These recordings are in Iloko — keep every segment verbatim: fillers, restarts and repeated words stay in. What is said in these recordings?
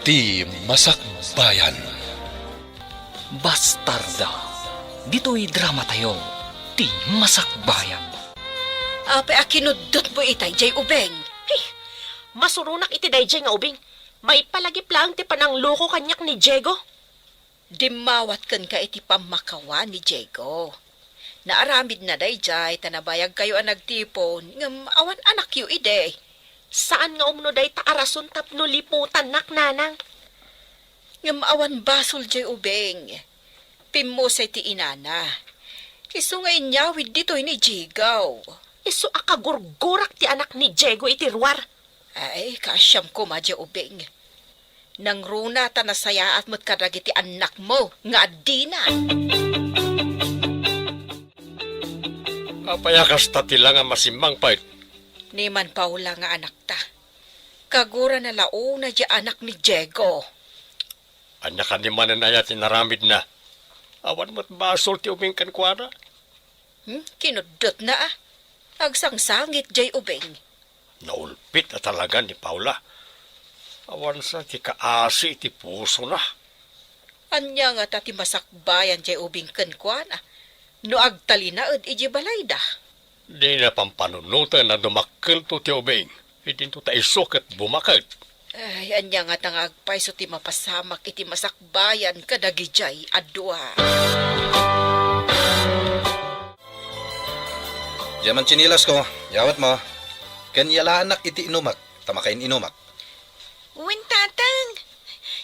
Ti Masakbayan. Bastarda. Ditoy dramatayo, Ti Masakbayan. Apay a kinuddotmo itay, jay ubing? Hey, masuronak iti dayjay nga ubing. Maipalagip laeng ti panangloko kaniak ni Diego. Dimmawat kenka iti pammakawan ni Diego. Naaramidna dayjay ta nabayagkayo a nagtipon, ngem awan anakyo idi. Saan nga umno dayta a rason tapno liputannak, nanang. Ngem awan basol jay ubing. Pimmusay ti inana. Isu nga inyawid ditoy ni Diego. Isu a kagurgurak ti anak ni Diego iti ruar. Ay, kaasiam koma jay ubing. Nangruna ta nasayaat met kadagiti annakmo nga addina. Apay a kasta ti langa masimmangpet? Ni man Paula nga anakta. Kagurana la unay jay anak ni Diego. Ania kadi manen aya ti naramidna? Awan met basol ti ubing kenkuana. Hmm? Kinuddotna a. Agsangsangit jay ubing. Naulpit a talaga ni Paula. Awan sa ti kaasi iti pusona. Ania ngata ti masakbayan jay ubing kenkuana no agtalinaed iti balayda? Dina pampanunoten a dumakkelto ti ubing. Idinto ta isu ket bumaket. Ay, ania ngata nga agpayso ti mapasamak iti masakbayan kadagijay a dua? Diay man tsinelas ko, yawatmo. Ken yalaannak iti inumak, ta makain-inumak. Wen, Tatang.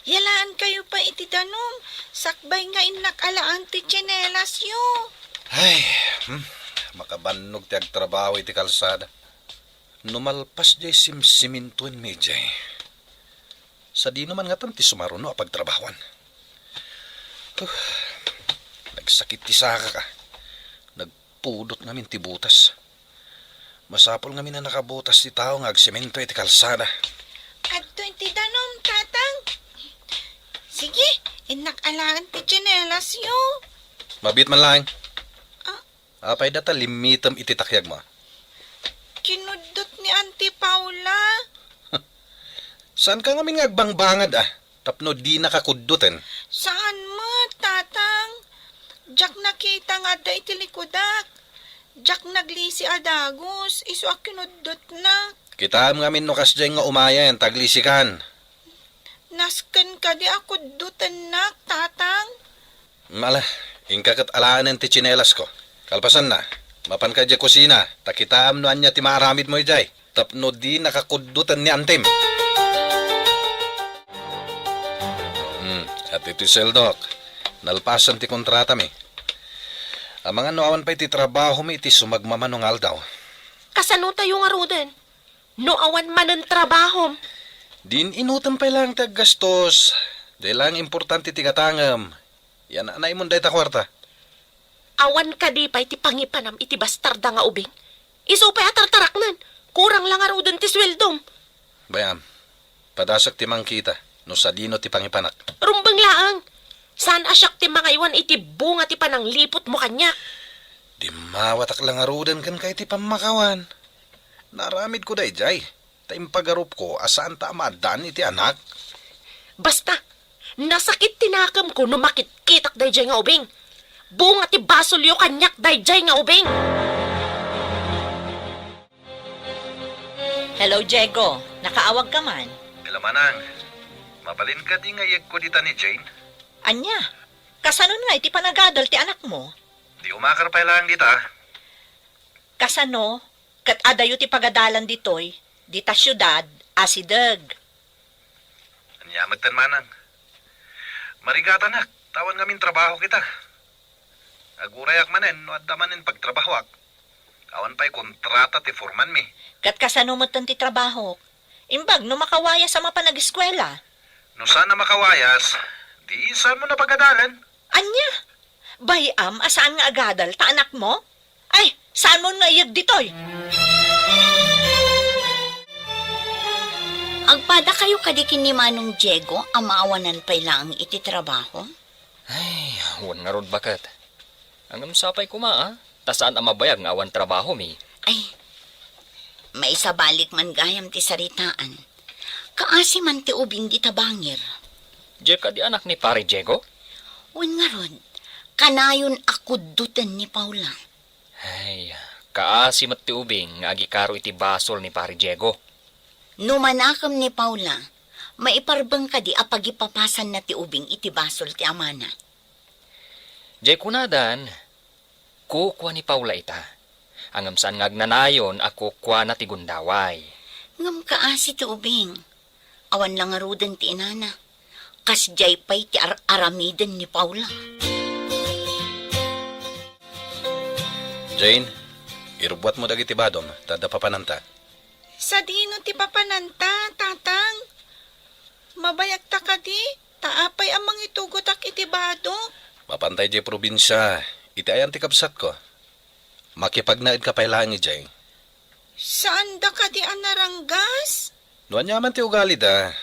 Yalaankayo pay iti danum, sakbay nga innak alaan ti tsinelasyo. Ay, hmm, makabannog ti agtrabaho iti kalsada. No malpas jay simsimintuenmi jay. Sadino man ngatan ti sumaruno a pagtrabahoan. Huh, nagsakit ti sakak a. Nagpudot ngamin ti butas. Masapul ngamin a nakabutas ti tao nga agsemento iti kalsada. Adtoy ti danum, Tatang. Sige, innak alaan ti tsinelasyo. Mabiit man laeng. Ah. Apay data limmitem iti takyagmo? Kinuddot ni Auntie Paula. Saanka ngamin nga agbangbangad a tapno dinaka kuddoten? Saan met, Tatang. Diak nakita nga adda iti likudak. Diak naglisi a dagus, isu a kinuddotnak. Kitaem ngamin no kasdiay nga umayen ta aglisikan. Nasken kadi a kuddotennak, Tatang? Ala, inka ket alaanen ti tsinelasko. Kalpasanna, mapanka idiay kusina, ta kitaem no ania ti maaramidmo idiay, tapno dinaka kuddoten ni antim. Hmm, adtoy ti sueldok. Nalpasan ti kontratami. Amangan no awan pay ti trabahomi iti sumagmamano nga aldaw. Kasano tayo ngaruden? No awan manen trabahom? Din inutem pay laeng ti aggastos. Diay laeng importante ti gatangem. Yan-anaymon dayta kuarta. Awan kadi pay ti pangipanam iti bastarda nga ubing? Isu pay a tartaraknen, kurang la ngaruden ti sueldom. Bay-am, padasek ti mangkita no sadino ti pangipanak. Rumbeng laeng. Saan a siak ti mangaywan iti bunga ti panangliputmo kaniak? Dimmawatak la ngaruden kenka iti pammakawan. Naaramidko daydiay, ta impagarupko a saanta a maaddaan iti anak. Basta, nasakit ti nakemko no makitkitak daydiay nga ubing. Bunga ti basolyo kaniak daydiay nga ubing. Hello, Diego. Nakaawagka man? Hello, Manang. Mabalin kadi nga iyegko dita ni Jane? Ania? Kasano nga iti panagadal ti anakmo? Di umakar pay laeng dita. Kasano ket adayo ti pagadalan ditoy, dita siudad, asideg? Ania metten, Manang? Marigatanak, ta awan ngamin trabaho kita. Agurayak manen no adda manen pagtrabahoak. Awan pay kontrata ti foremanmi. Ket kasano metten ti trabahok? Imbag no makawayas a mapan ageskuela? No saan a makawayas, di saanmo a pagadalen. Ania? Bay-am a saan nga agadal ta anakmo? Ay, saanmon nga iyeg ditoy? Agpadakayo kadi ken ni Manong Diego a maawanan pay laeng iti trabaho? Ay, wen ngarud, baket. Ngem sapay koma, a, ta saan a mabayag nga awan trabahomi. Ay, maisabalik man gayam ti saritaan. Kaasi man ti ubing dita bangir. Diay kadi anak ni Pare Diego? Wen ngarud, kanayon a kuddoten ni Paula. Ay, kaasi met ti ubing nga agikaro iti basol ni Pare Diego. No manakem ni Paula, maiparbeng kadi a pagipapasanna ti ubing iti basol ti amana? Diay kunadan, kukua ni Paula ita. Ngem saan nga agnanayon a kukuana ti gundaway. Ngem kaasi ti ubing. Awan la ngaruden ti inana. Kasdiay pay ti ar-aramiden ni Paula. Jane, irubbuatmo dagiti badom, ta adda papananta. Sadino ti papananta, Tatang? Mabayagta kadi, ta apay a mangitugotak iti badok? Mapantay diay probinsia, iti ayan ti kabsatko. Makipagnaedka pay laeng idiay. Saanda kadi a naranggas? No aniaman ti ugalida,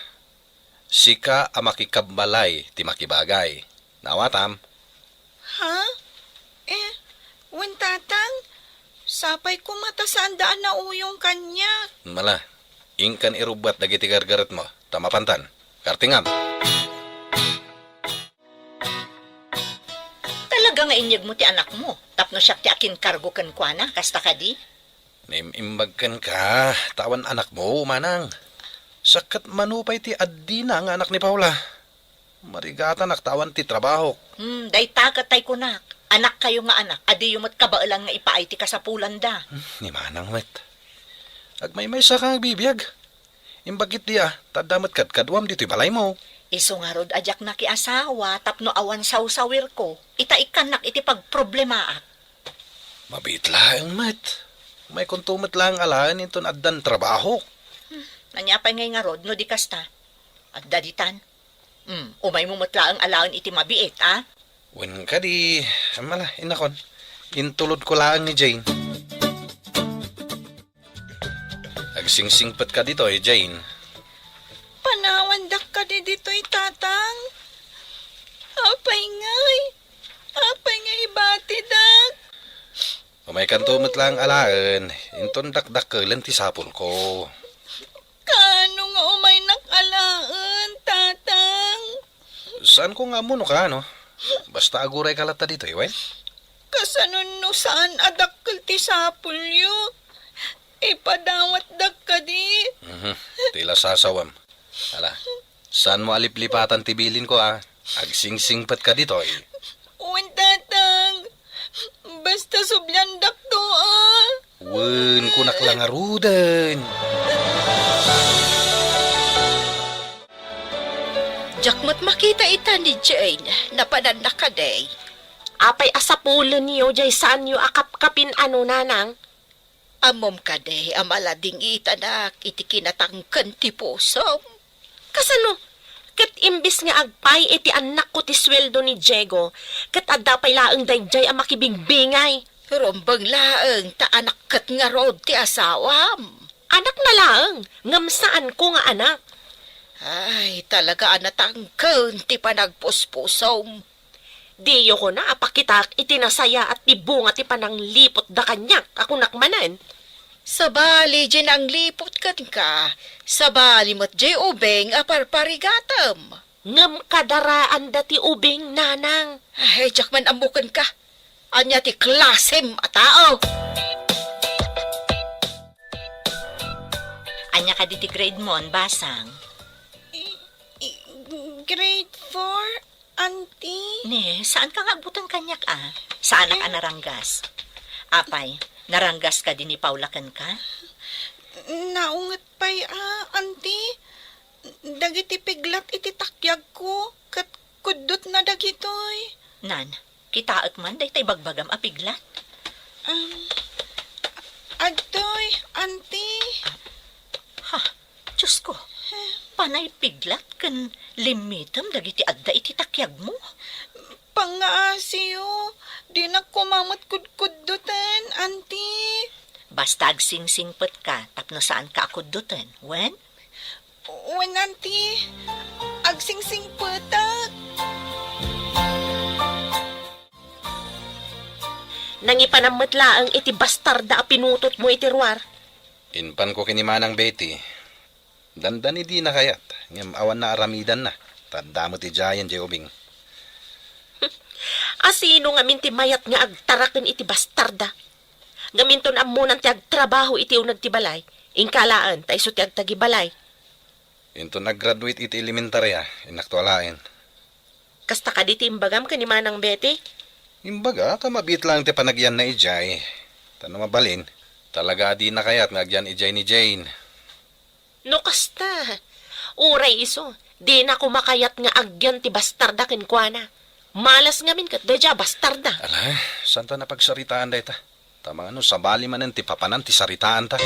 sika a makikabmalay ti makibagay. Naawatam? Ha? Eh, wen, Tatang, sapay koma ta saanda a nauyong kaniak. Mala, inkan irubbuat dagiti gargaretmo, ta mapantan. Kartingam! Talaga nga inyegmo ti anakmo, tapno siak ti akinkargo kenkuana, kasta kadi? Naim-imbag kenka, ta awan anakmo, manang. Siak ket mano pay ti addina nga anak ni Paula. Marigatanak ta awan ti trabahok. Hmm, dayta ket tay kunak. Anakkayo nga anak, adiyo met kabaelan nga ipaay ti kasapulanda. Hmm, ni manang met. Agmaymaysa ka nga agbibiag. Imbag iti a, ta adda met kadkaduam ditoy balaymo. Isu ngarud a diak nakiasawa tapno awan sawsawirko. Ita ikkannak iti pagproblemaak. Mabiit laeng met. Umaykonto met laeng alaen inton addan trabahok. Hmm, ania pay ngay ngarud no di kasta? Adda ditan. Hmm, umaymo met laeng alaen iti mabiit, a? Wen kadi, mala, innakon. Intulodko laeng ni Jane. Agsingsingpetka ditoy, Jane. Panawandak kadi ditoy, Tatang. Apay ngay? Apay nga ibatidak? Umaykanto met laeng alaen, inton dakdakkelen ti sapulko. Kaano nga umaynak alaen, Tatang? Saanko nga ammo no kaano. Basta agurayka latta ditoy, wen? Kasano no saan a dakkel ti sapulyo? Ipadawatdak kadi? Mhm. Ti la sasawem. Ala, saanmo a liplipatan ti bilinko, a? Agsingsingpetka ditoy. Wen, Tatang. Basta subliandakto, a. Wen, kunak la ngaruden. Diak met makita ita ni Jane. Napananna kadi? Apay a sapulenyo, diay saanyo a kapkapin, ano, nanang? Ammom kadi a maladingitanak iti kinatangken ti pusom? Kasano? Ket imbes nga agpay iti annakko ti sueldo ni Diego, ket adda pay laeng daydiay a makibingbingay. Rumbeng laeng ta anak ket ngarud ti asawam. Anakna laeng, ngem saanko nga anak. Ay, talaga a natangken ti panagpuspusom. Diyo kuna a pakitaak iti nasayaat ti bunga ti panangliputda kaniak a kunak manen. Sabali diay nangliput kenka, sabali met diay ubing a parparigatem. Ngem kadaraanda ti ubing, nanang. Ay, diak man ammo kenka. Ania ti klasem a tao? Ania kadi ti grade mo, Basang? I-, i-, grade four? Auntie? Ne, saanka nga agbuteng kaniak, a? Saanak a naranggas. Apay, naranggas kadi ni Paula kenka? Naunget pay, a, Auntie. Dagiti piglat iti takyagko, ket kuddotna dagitoy. Nan, kitaek man dayta ibagbagam a piglat? Um, adtoy, Auntie. Ha, Diosko, panay piglat ken limmitem dagiti adda iti takyagmo. Pangngaasiyo, dinak koma met kudkuddoten, Auntie. Basta agsingsingpetka tapno saanka a kuddoten, wen? Wen, Auntie. Agsingsingpetak. Nangipanam met laeng iti bastarda a pinutotmo iti ruar. Impanko ken ni Manang Betty. Dandani dina kayat, ngem awan naaramidanna, ta adda met idiayen diay ubing. Asino ngamin ti mayat nga agtaraken iti bastarda? Ngem inton ammonan ti agtrabaho iti uneg ti balay, inka laeng ta isu ti agtagibalay. Inton nag-graduate iti elementaria, innakto alaen. Kasta kadi ti imbagam ken ni Manang Betty? Imbagak a mabiit laeng ti panagyanna idiay. Ta no mabalin, talaga a dina kayat nga agyan idiay ni Jane. No kasta, uray isu, dina koma kayat nga agyan ti bastarda kenkuana. Malas ngamin ket daydiay a bastarda. Ala, saanta napagsaritaan dayta? Ta mangano sabali manen ti papanan ti saritaanta.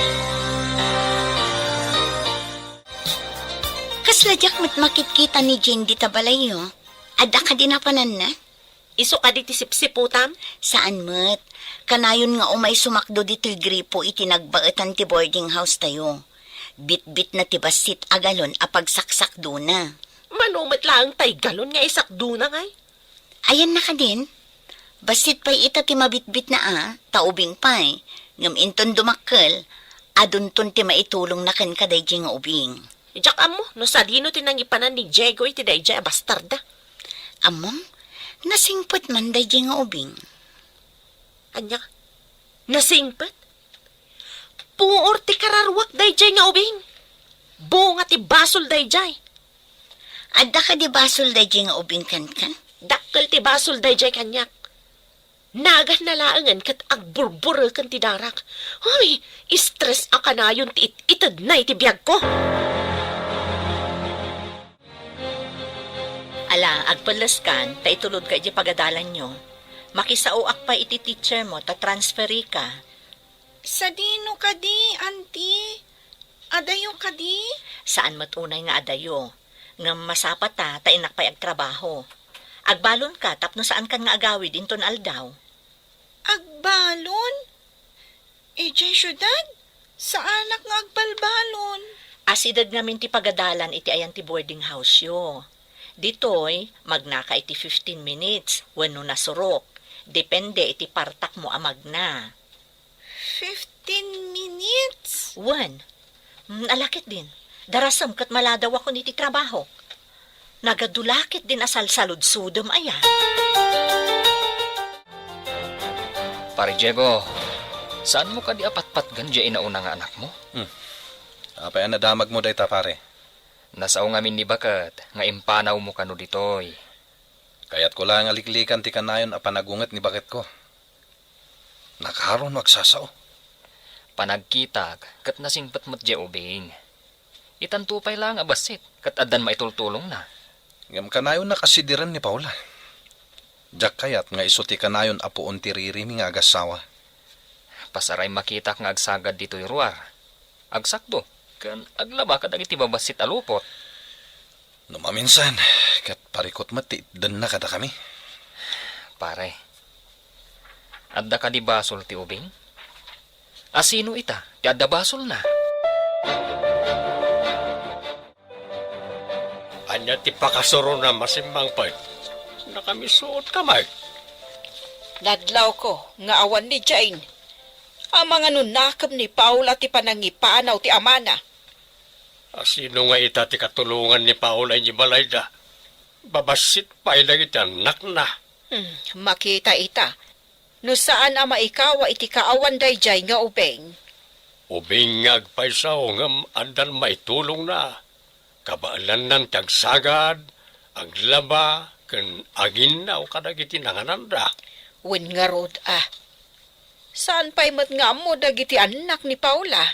Kasla diak met makitkita ni Jane dita balayyo. Adda kadi napananna? Isu kadi ti sipsiputam? Saan met. Kanayon nga umay sumakdo ditoy gripo iti nagbaetan ti boarding house tayo. Bitbitna ti bassit a galon a pagsaksakdona. Mano met laeng tay galon nga isakdona, ngay? Ayanna kadin? Bassit pay ita ti mabitbitna a, ta ubing pay. Ngem inton dumakkel, adunton ti maitulongna kenka daydiay nga ubing. Diak ammo no sadino ti nangipanan ni Diego iti daydiay a bastarda. Ammom, nasingpet man daydiay nga ubing. Ania? Nasingpet? Puor ti kararuak daydiay nga ubing. Bunga ti basol daydiay. Adda kadi basol daydiay nga ubing kenka? Dakkel ti basol daydiay kaniak. Naganna laengen ket agburbureken ti darak. Ay, stress a kanayon ti it-itedna iti biagko. Ala, agpelleskan, ta itulodka idiay pagadalanyo. Makisaoak pay iti teacher mo, ta transferika. Sadino kadi, Auntie? Adayo kadi? Saan met unay nga adayo. Ngem masapata, ta innak pay agtrabaho. Agbalonka tapno saankan nga agawid inton aldaw. Agbalon? Idiay siudad? Saanak nga agbalbalon. Asideg ngamin ti pagadalan iti ayan ti boarding house-yo. Ditoy, magnaka iti fifteen minutes wenno nasurok. Depende iti partakmo a magna. Fifteen minutes? Wen. Mm, ala ketdin. Darasem ket maladawakon iti trabahok. Nagadu la ketdin a salsaludsodem aya. Pare Diego, saanmo kadi a patpatgen diay inauna nga anakmo? Hmm. Apay a nadamagmo dayta, pare? Nasao ngamin ni baket nga impanawmo kano ditoy. Kayatko laeng a liklikan ti kanayon a panagunget ni baketko. Nakaro no agsasao. Panagkitak ket nasingpet met diay ubing. Itanto pay laeng a bassit ket addan maitultulongna. Ngem kanayonnak a sidiren ni Paula. Diak kayat nga isu ti kanayon a puon ti ririmi nga agassawa. Pasaray makitak nga agsagad ditoy ruar. Agsakdo ken aglaba kadagiti babassit a lupot. No maminsan, ket parikut met ti itdenna kadakami. Pare, adda kadi basol ti ubing? Asino ita ti adda basolna? Ania ti pakasurona, masimmangpet? Nakamisuotka met. Nadlawko nga awan ni Jane. Amangan no nakem ni Paula ti panangipanaw ti amana. Asino nga ita ti katulongan ni Paula idiay balayda? Babassit pay dagiti annakna. Hmm, makita ita. No saan a maikawa iti kaawan daydiay nga ubing. Ubing nga agpayso ngem addan maitulongna. Kabaelannan ti agsagad, aglaba, ken aginnaw kadagiti nangananda. Wen ngarud a. Saan pay met nga ammo dagiti annak ni Paula?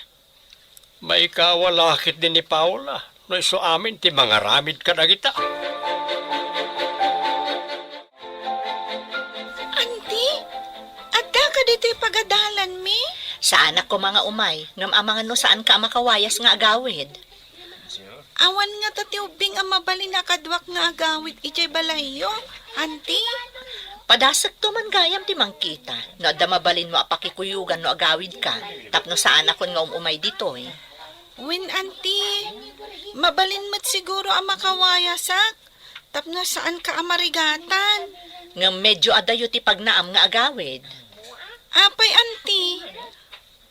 Maikawa la ketdi ni Paula no isu amin ti mangaramid kadagita. Anti, adda ka ditoy pagadalanmi? Saanak koma nga umay, ngem amangan no saanka a makawayas nga agawid. Awan ngata ti ubbing a mabalin a kaduak nga agawid idiay balayyo, Anti? Padasekto man gayam ti mangkita no adda mabalinmo a pakikuyogan no agawidka tapno saanakon nga um-umay ditoy. Wen, Anti, mabalin met siguro a makawayasak tapno saanka a marigatan. Ngem medio adayo ti pagnaam nga agawid. Apay, Anti?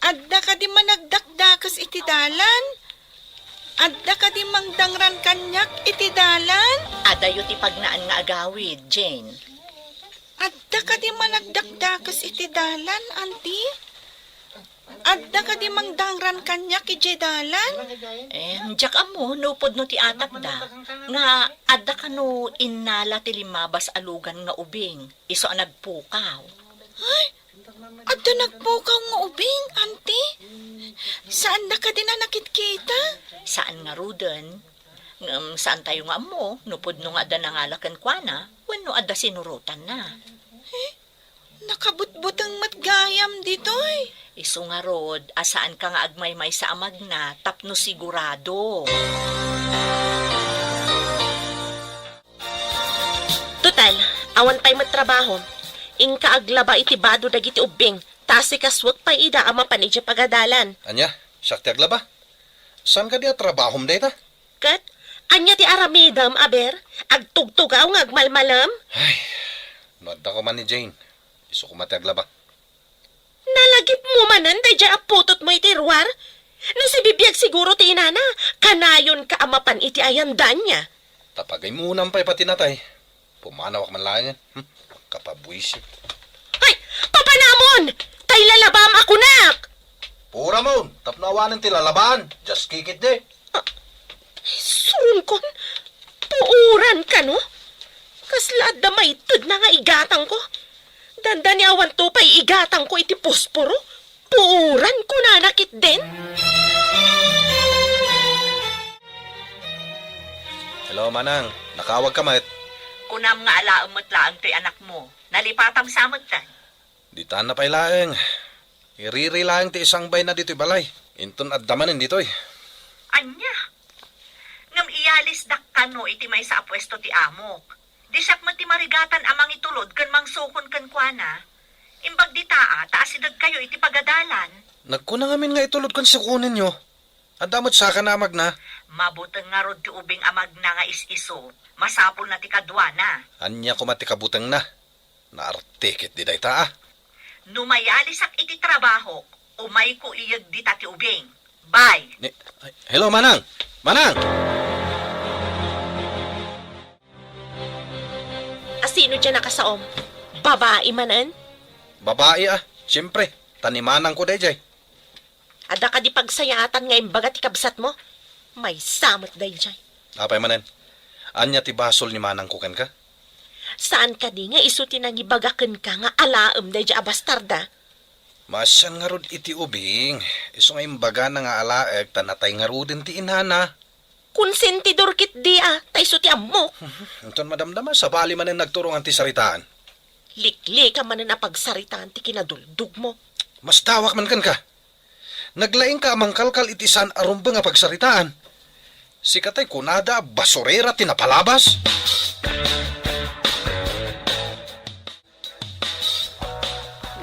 Adda kadi managdakdakes iti dalan? Adda kadi mangdangran kaniak iti dalan? Adayo ti pagnaan nga agawid, Jane. Adda kadi managdakdakes iti dalan, Auntie? Adda kadi mangdangran kaniak idiay dalan? Eh, diak ammo no pudno ti atapda, nga adda kano innala ti limmabas a lugan nga ubing, isu a nagpukaw. Ay, adda nagpukaw nga ubing, Auntie? Saanda kadi a nakitkita? Saan ngaruden. Ngem saantayo nga ammo no pudno nga adda nangala kenkuana wenno adda sinurotanna. Eh, nakabutbuteng met gayam ditoy. Isu ngarud a saanka nga agmaymaysa a magna tapno sigurado. Total, awan pay met trabahom. Inka aglaba iti bado dagiti ubbing, ta asikasuek pay ida a mapan idiay pagadalan. Ania? Siak ti aglaba? Saan kadi a trabahom dayta? Ket, ania ti aramidem, aber? Agtugtugaw nga agmalmalem? Ay, no adda koma ni Jane, isu koma ti aglaba. Nalagipmo manen daydiay a putotmo iti ruar? No sibibiag siguro ti inana, kanayonka a mapan iti ayandanna. Ta pagaymunan pay pati natay, pumanawak man laengen. Hmm, kapabuisit. Ay, papanamon! Tay lalabam a kunak! Puramon, tapno awanen ti lalabaan, just kick it de. Ah, suronkon, puoran kano? Kasla adda maitedna nga igatangko. Dandani awanto pay igatangko iti posporo. Puoran kunana ketdin. Hello, Manang. Nakaawagka met? Kunam nga alaem met laeng toy anakmo. Nalipatam sa metten. Ditanna pay laeng. Iriri laeng ti isangbayna ditoy balay. Inton adda manen ditoy. Ania? Ngem iyalisdak kano iti maysa a puesto ti amok. Di siak met ti marigatan a mangitulod ken mangsukon kenkuana. Imbag dita a, ta asidegkayo iti pagadalan. Nagkuna ngamin nga itulod ken sukonenyo. Adda met saka a magna. Mabuteng ngarud ti ubing a magna nga is-isu. Masapulna ti kaduana. Ania koma ti kabutengna? Naartikit di dayta, a. No mayalisak iti trabahok, umayko iyeg dita ti ubing. Bye. Ni, ay, hello, Manang! Manang! Asino diay nakasaom? Babai manen? Babai, a. Siyempre, ta ni manangko daydiay. Adda kadi pagsayaatan nga imbaga ti kabsatmo? Maysa met daydiay. Apay manen? Ania ti basol ni manangko kenka? Saan kadi nga isu ti nangibaga kenka nga alaem daydiay a bastarda? Maasian ngarud iti ubing, isu nga imbagana nga alaek ta natay ngaruden ti inana. Konsentidor ketdi a, ta isu ti ammok. Inton madamdama, sabali manen nagturongan ti saritaan. Liklika manen a pagsaritaan ti kinaduldugmo. Mastawak man kenka. Naglaingka a mangkalkal iti saan a rumbeng a pagsaritaan. Sika tay kunada a basurera ti napalabas?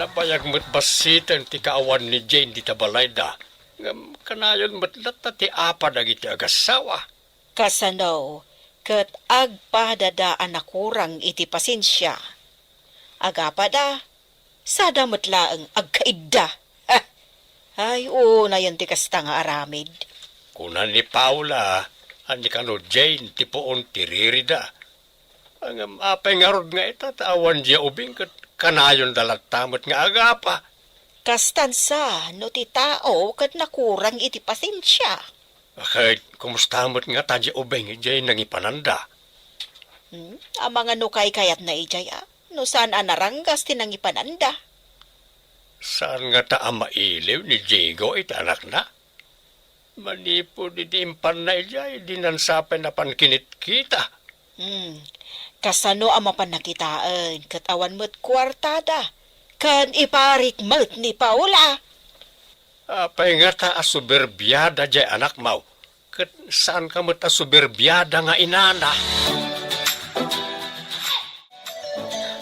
Nabayag met bassiten ti kaawan ni Jane dita balayda, ngem kanayon met latta ti apa dagiti agassawa. Kasano ket agpadada a nakurang iti pasensia? Agapada, sada met laeng agkaidda. Ha! Ay, unayen ti kasta nga aramid. Kuna ni Paula a ni kano Jane ti puon ti ririda. Ngem apay ngarud nga ita ta awan diay ubing ket kanayonda latta met nga agapa? Kastan sa no ti tao ket nakurang iti pasensia. Ket kumusta met ngata diay ubing idiay nangipananda? Hmm? Amangan no kaykayatna idiay a, no saan a naranggas ti nangipananda. Saan ngata a mailiw ni Diego iti anakna? Manipud idi impanna idiay, dinan sa pay napan kinitkita. Hmm. Kasano a mapan nakitaen ket awan met kuartada? Ken iparik met ni Paula. Apay ngata a soberbiada diay anakmo, ket saanka met a soberbiada nga inana?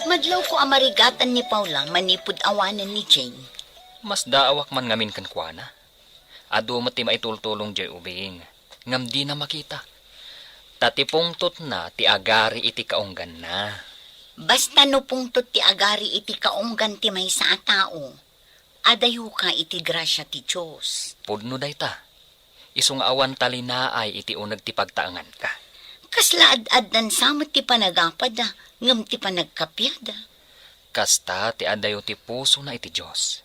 Madlawko a marigatan ni Paula manipud awanen ni Jane. Masdaawak man ngamin kenkuana. Adu met ti maitultulong diay ubing, ngem dina makita. Ta ti pungtotna ti agari iti kaungganna. Basta no pungtot ti agari iti kaunggan ti maysa a tao, adayoka iti grasia ti Dios. Pudno dayta. Isu nga awan talinaay iti uneg ti pagtaenganka. Kasla ad-addan sa met ti panagapada, ngem ti panagkapiada. Kasta ti adayo ti pusona iti Dios.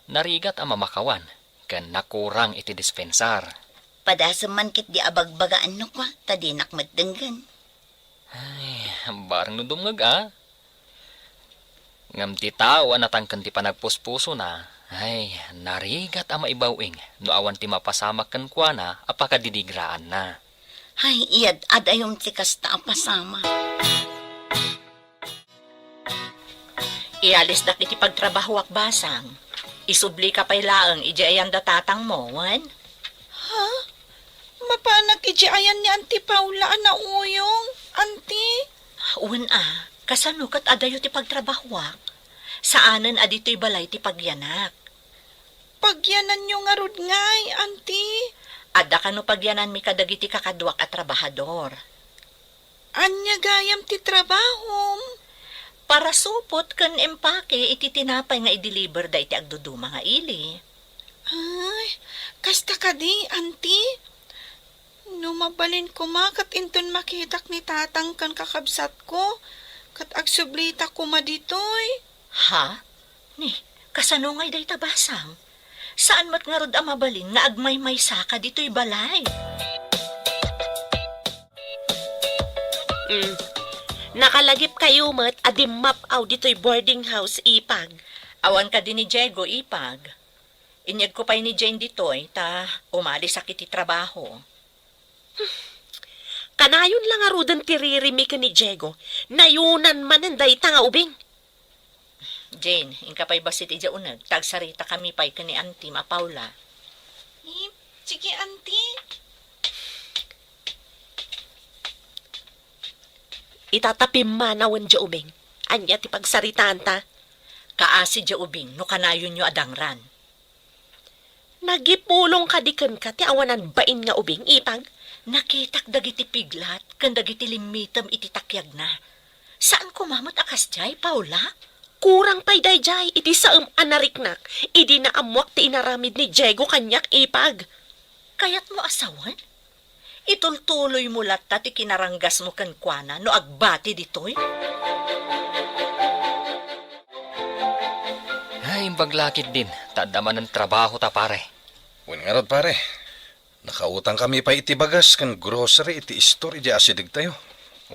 Narigat a mamakawan, ken nakurang iti dispensar. Padasem man ketdi a bagbagaan no kua, ta dinak met denggen. Ay, bareng no dumngeg a. Ngem ti tao a natangken ti panagpuspusona, ay, narigat a maibaw-ing no awan ti mapasamak kenkuana a pakadidigraanna. Ay, iyad-adayom ti kasta a pasamak. Ialisdak iti pagtrabahoak, Basang. Isublika pay laeng idiay ayan da tatangmo, wen? Ha? Mapanak idiay ayan ni Auntie Paula a nauyong, Auntie? Wen a, kasano ket adayo ti pagtrabahoak? Saanen a ditoy balay ti pagyanak. Pagyananyo ngarud ngay, Auntie? Adda kano pagyananmi kadagiti kakaduak a trabahador. Ania gayam ti trabahom? Parasupot ken empake iti tinapay nga i-deliver da iti agduduma nga ili. Ay, kasta kadi, Auntie? No mabalin koma ket inton makitak ni Tatang ken kakabsatko, ket agsublita koma ditoy. Ha? Ni, kasano ngay dayta, Basang? Saan met ngarud a mabalin nga agmaymaysaka ditoy balay? Mm. Nakalagipkayo met a dimmap-aw ditoy boarding house, Ipag. Awan kadi ni Diego, Ipag. Inyegko pay ni Jane ditoy, ta umalisak iti trabaho. Kanayon la ngaruden ti ririmi ken ni Diego. Nayonan manen dayta nga ubing. Jane, inka pay bassit idiay uneg, ta agsaritakami pay ken ni Auntie a Paula. Ni, sige, Auntie. Ita ta pimmanawen diay ubing. Ania ti pagsaritaanta? Kaasi diay ubing no kanayonyo a dangran. Nagipulong kadi kenka ti awanan bain nga ubing, Ipag? Nakitak dagiti piglat ken dagiti limmitem iti takiagna. Saan koma met a kasdiay, Paula? Kurang pay daydiay iti saem a nariknak idi naammoak ti inaramid ni Diego kaniak, Ipag. Kayatmo a sawen? Itultuloymo latta ti kinaranggasmo kenkuana no agbati ditoy? Ay, imbag la ketdin, ta adda manen trabahota, pare. Wen ngarud, pare. Nakautangkami pay iti bagas ken grocery iti istor idiay asidegtayo.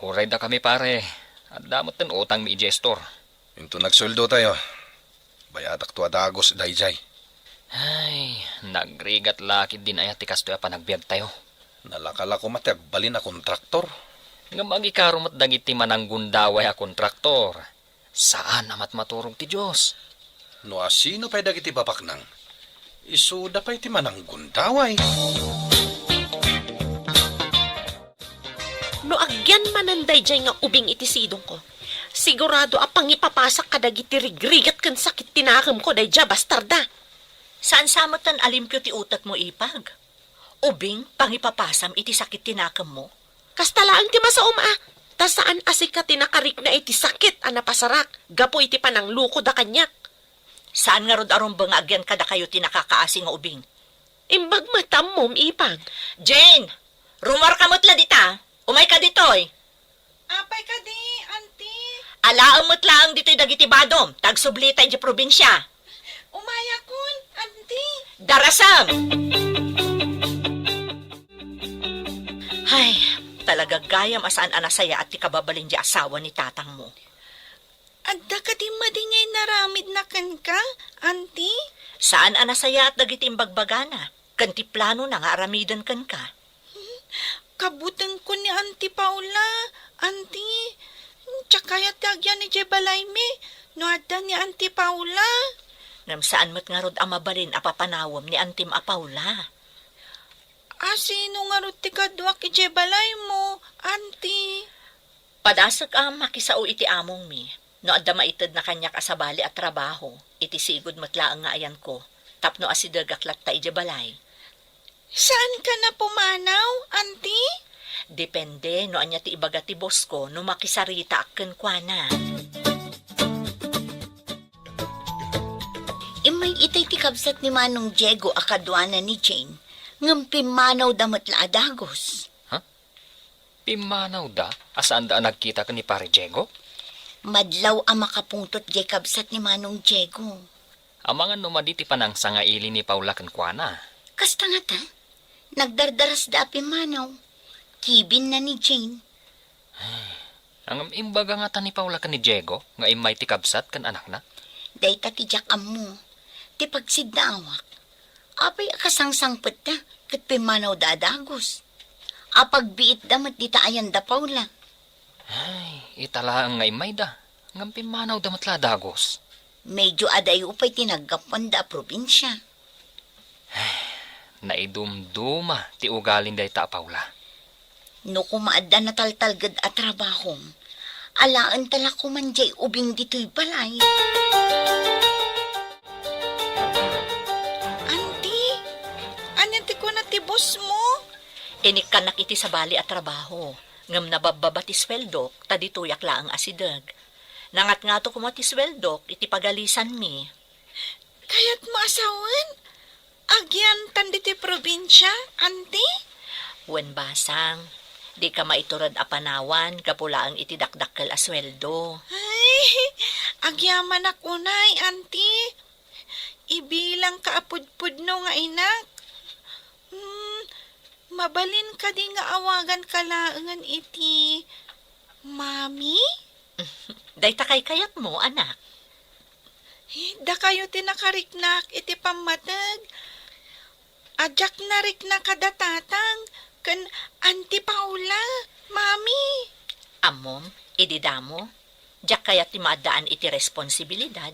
Uray dakami, pare. Adda metten utangmi idiay istor. Inton agsueldotayo, bayatakto a dagus daydiay. Ay, nagrigat la ketdin aya ti kastoy a panagbiagtayo. Nalaka la koma ti agbalin a kontraktor. Ngem agikaro met dagiti mananggundaway a kontraktor. Saan a matmaturog ti Dios. No asino pay dagiti babaknang, isuda pay ti mananggundaway. No agyan manen daydiay nga ubing iti sidongko, sigurado a pangipapasak kadagiti rigrigat ken sakit ti nakemko daydiay a bastarda. Saan sa metten a limpio ti utekmo, Ipag? Ubing, pangipapasam iti sakit ti nakemmo? Kasta laeng ti masaom a, ta saan a sika ti nakarikna iti sakit a napasarak gapu iti pananglukoda kaniak. Saan ngarud a rumbeng nga agyan kadakayo ti nakakaasi nga ubing? Imbag met ta ammom, Ipag. Jane! Rummuarka met la dita! Umayka ditoy! Apay kadi, Auntie? Alaem met laeng ditoy dagiti badom, ta agsublita idiay probinsia. Umayakon, Auntie. Darasem! Hay, talaga gayam a saan a nasayaat ti kababalin diay asawa ni tatangmo. Adda kadi madi nga inaramidna kenka, Auntie? Saan a nasayaat dagiti imbagbagana, ken ti planona nga aramiden kenka. Kabutengko ni Auntie Paula, Auntie. Diak kayat ti agyan idiay balaymi no adda ni Auntie Paula. Ngem saan met ngarud a mabalin a papanawem ni Auntiem a Paula. Asino ngarud ti kaduak idiay balaymo, Auntie? Padasek a makisao iti amongmi no adda maitedna kaniak a sabali a trabaho iti sigud met laeng nga ayanko tapno asidegak latta idiay balay. Saanka a pumanaw, Auntie? Depende no ania ti ibaga ti bossko no makisaritaak kenkuana. Immay itay ti kabsat ni Manong Diego a kaduana ni Jane. Ngem pimmanawda met la a dagus. Ha? Pimmanawda a saanda a nagkita ken ni Pare Diego? Madlaw a makapungtot jay kabsat ni Manong Diego. Amangan no madi ti panangsangaili ni Paula kenkuana. Kasta ngata, nagdardarasda a pimmanaw. Kibinna ni Jane. Ngem imbaga ngata ni Paula ken ni Diego nga immay ti kabsat ken anakna? Dayta ti diak ammo. Ti pagsiddaawak, apay a kasangsangpetta ket pimmanawda a dagus? Apagbiitda met dita ayan da Paula. Ay, ita laeng nga immayda, ngem pimmanawda met la a dagus. Medyo adayo pay ti naggapuanda a probinsia. Naidumduma ti ugalin dayta a Paula. No koma adda nataltalged a trabahom, alaenta la koman jay ubing ditoy balay. Anti, ania ti kuna ti boss mo? Inikkannak iti sabali a trabaho, ngem nababbaba ti sueldok, ta ditoyak laeng asideg. Nangatngato koma ti sueldok iti pagalisanmi. Kayatmo a sawen? Agyantan ditoy probinsia, anti? Wen basang, dika maitured a panawan gapu laeng iti dakdakkel a sueldo. Ay, agyamanak unay, anti. Ibilangka a pudpudno nga inak. Hmm, mabalin kadi nga awaganka laengen iti Mami? Dayta kaykayatmo, anak. Dakayo ti nakariknak iti pammateg. A diak narikna kada tatang ken Auntie Paula, Mami. Ammom, idi damo, diak kayat ti maaddaan iti responsibilidad.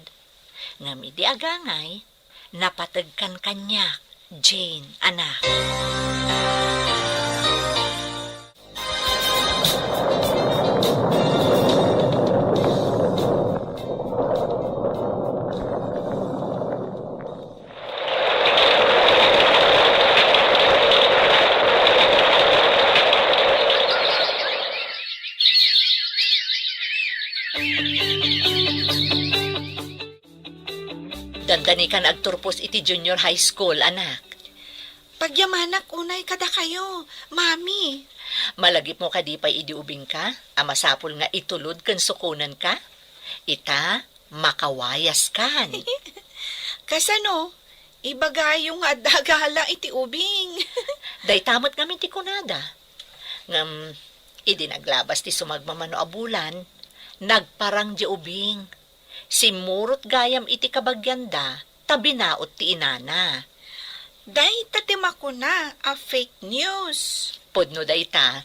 Ngem idi agangay, napategkan kaniak, Jane, anak. Dandanikan agturpos iti junior high school, anak. Pagyamanak unay kadakayo, Mami. Malagipmo kadi pay idi ubingka a masapul nga itulod ken sukonenka? Ita, makawayaskan. Kasano? Ibagayo nga adda gala iti ubing. Dayta met ngamin ti kunada. Ngem, idi naglabas ti sumagmamano a bulan, nagparang diay ubing. Simmurot gayam iti kabagianda ta binaut ti inana. Dayta ti makuna a fake news. Pudno dayta.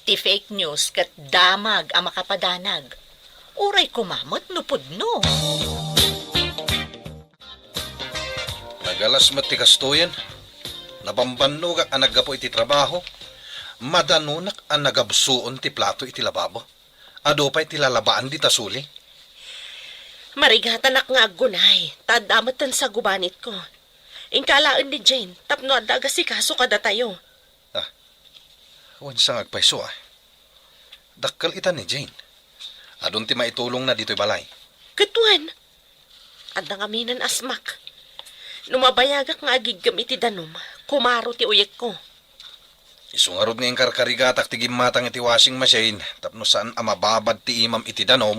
Ti fake news ket damag a makapadanag. Uray koma met no pudno. Nagalas met ti kastoyen. Nabambannogak a naggapu iti trabaho. Madanonak a nagabsuon ti plato iti lababo. Adu pay ti lalabaan dita suli. Marigatanak nga aggunay, ta adda metten sa gubanitko. Inka alaen ni Jane, tapno adda agasikaso kadatayo. Ah, wen sa nga agpayso, ah. Dakkel ita ni Jane. Adun ti maitulongna ditoy balay. Ket wen, adda ngaminen a smak. No mabayagak nga agiggem iti danum, kumaro ti uyekko. Isu ngarud nga inkarkarigatak ti gimmatang iti washing machine tapno saan a mababad ti imam iti danum.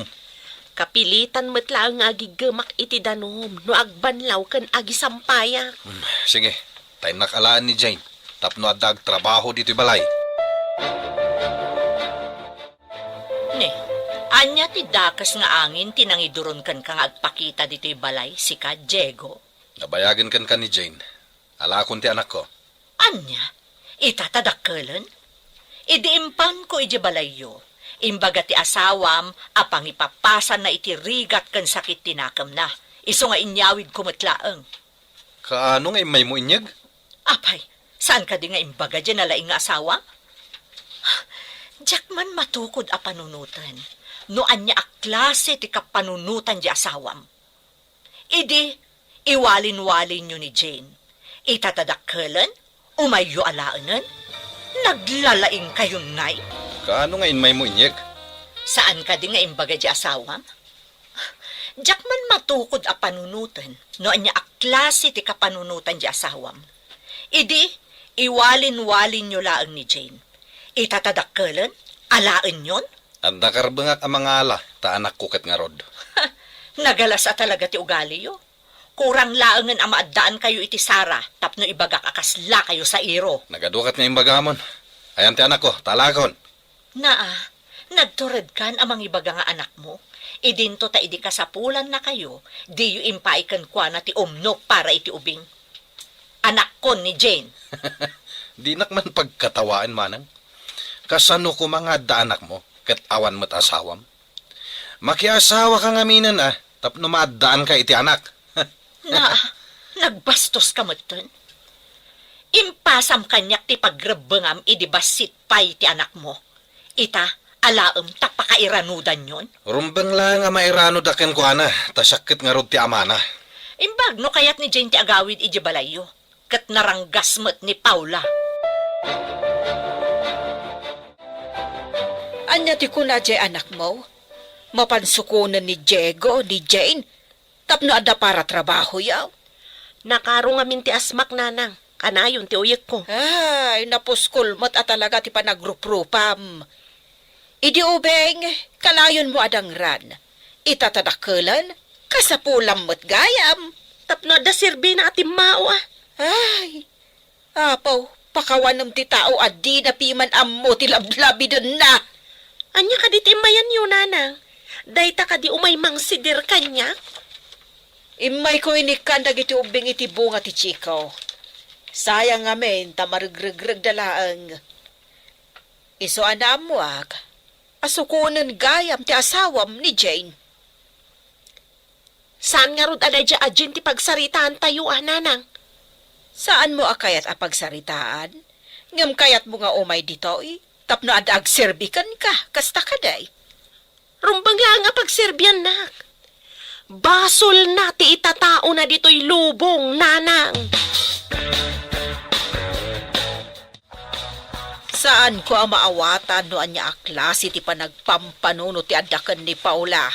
Kapilitan met laeng nga agiggemak iti danum no agbanlaw ken agisampayak. Hmm, sige, ta innak alaen ni Jane tapno adda agtrabaho ditoy balay. Ne, ania ti dakes nga angin ti nangiduron kenka nga agpakita ditoy balay, sika, Diego? Nabayagen kenka ni Jane. Alakon ti anakko. Ania? Ita ta dakkelen? Idi impanko idiay balayyo, imbaga ti asawam a pangipapasanna iti rigat ken sakit ti nakemna, isu nga inyawidko met laeng. Kaano nga immaymo inyeg? Apay, saan kadi nga imbaga diay nalaing nga asawam? Diak man matukod a panunoten no ania a klase ti kapanunotan diay asawam. Idi, iwalin-walinyo ni Jane. Ita ta dakkelen, umayyo alaenen. Naglalaingkayon ngay. Kaano nga immaymo inyeg? Saan kadi nga imbaga diay asawam? Diak man matukod a panunoten no ania a klase ti kapanunotan diay asawam. Idi, Iwalin-walinyo laeng ni Jane. Ita ta dakkelen, alaenyon? Adda karbengak a mangala, ta anakko ket ngarud. Nagalas a talaga ti ugaliyo. Kurang laengen a maaddaankayo iti sara tapno ibagak a kaslakayo sairo. Nagaduakat nga imbagamon. Ayan ti anakko, ta alaekon. Naa, nagturedkan a mangibaga nga anakmo. Idinto ta idi kasapulannakayo, diyo impaay kenkuana ti umno para iti ubing. Anakkon ni Jane. Dinak man pagkatawaen, manang. Kasano koma nga adda anakmo, ket awan met asawam? Makiasawaka ngaminen, a, tapno maaddaanka iti anak. Naa, nagbastoska metten. Impasam kaniak ti pagrebbengam idi bassit pay ti anakmo. Ita, alaem ta pakairanudanyon? Rumbeng laeng a mairanud a kenkuana, ta siak ket ngarud ti amana. Imbag no kayat ni Jane ti agawid idiay balayyo, ket naranggas met ni Paula. Ania ti kuna diay anakmo? Mapan sukonen ni Diego, ni Jane, tapno adda para trabahoyo? Nakaro ngamin ti asmak, nanang. Kanayon ti uyekko. Ay, napuskol met a talaga ti panagruprupam. Idi ubing, kanayonmo a dangran. Ita ta dakkelen, kasapulam met gayam. Tapno adda serbina a timmao, a. Ay, Apo, pakawanem ti tao a dina piman ammo ti lablabidenna. Ania kadi ti immayanyo, nanang? Dayta kadi umay mangsidir kaniak? Immayko inikkan dagiti ubbing iti bunga ti chiko. Sayang ngamin ta maregregregda laeng. Isu a naammoak a sukonen gayam ti asawam ni Jane. Saan ngarud a daydiay a Jane ti pagsaritaantayo, a, nanang? Saanmo a kayat a pagsaritaan? Ngem kayatmo nga umay ditoy tapno adda agserbi kenka, kasta kadi? Rumbeng laeng a pagserbiannak. Basolna ti itataona ditoy lubong, nanang. Saanko a maawatan no ania a klase ti panagpampanunot ti adda ken ni Paula.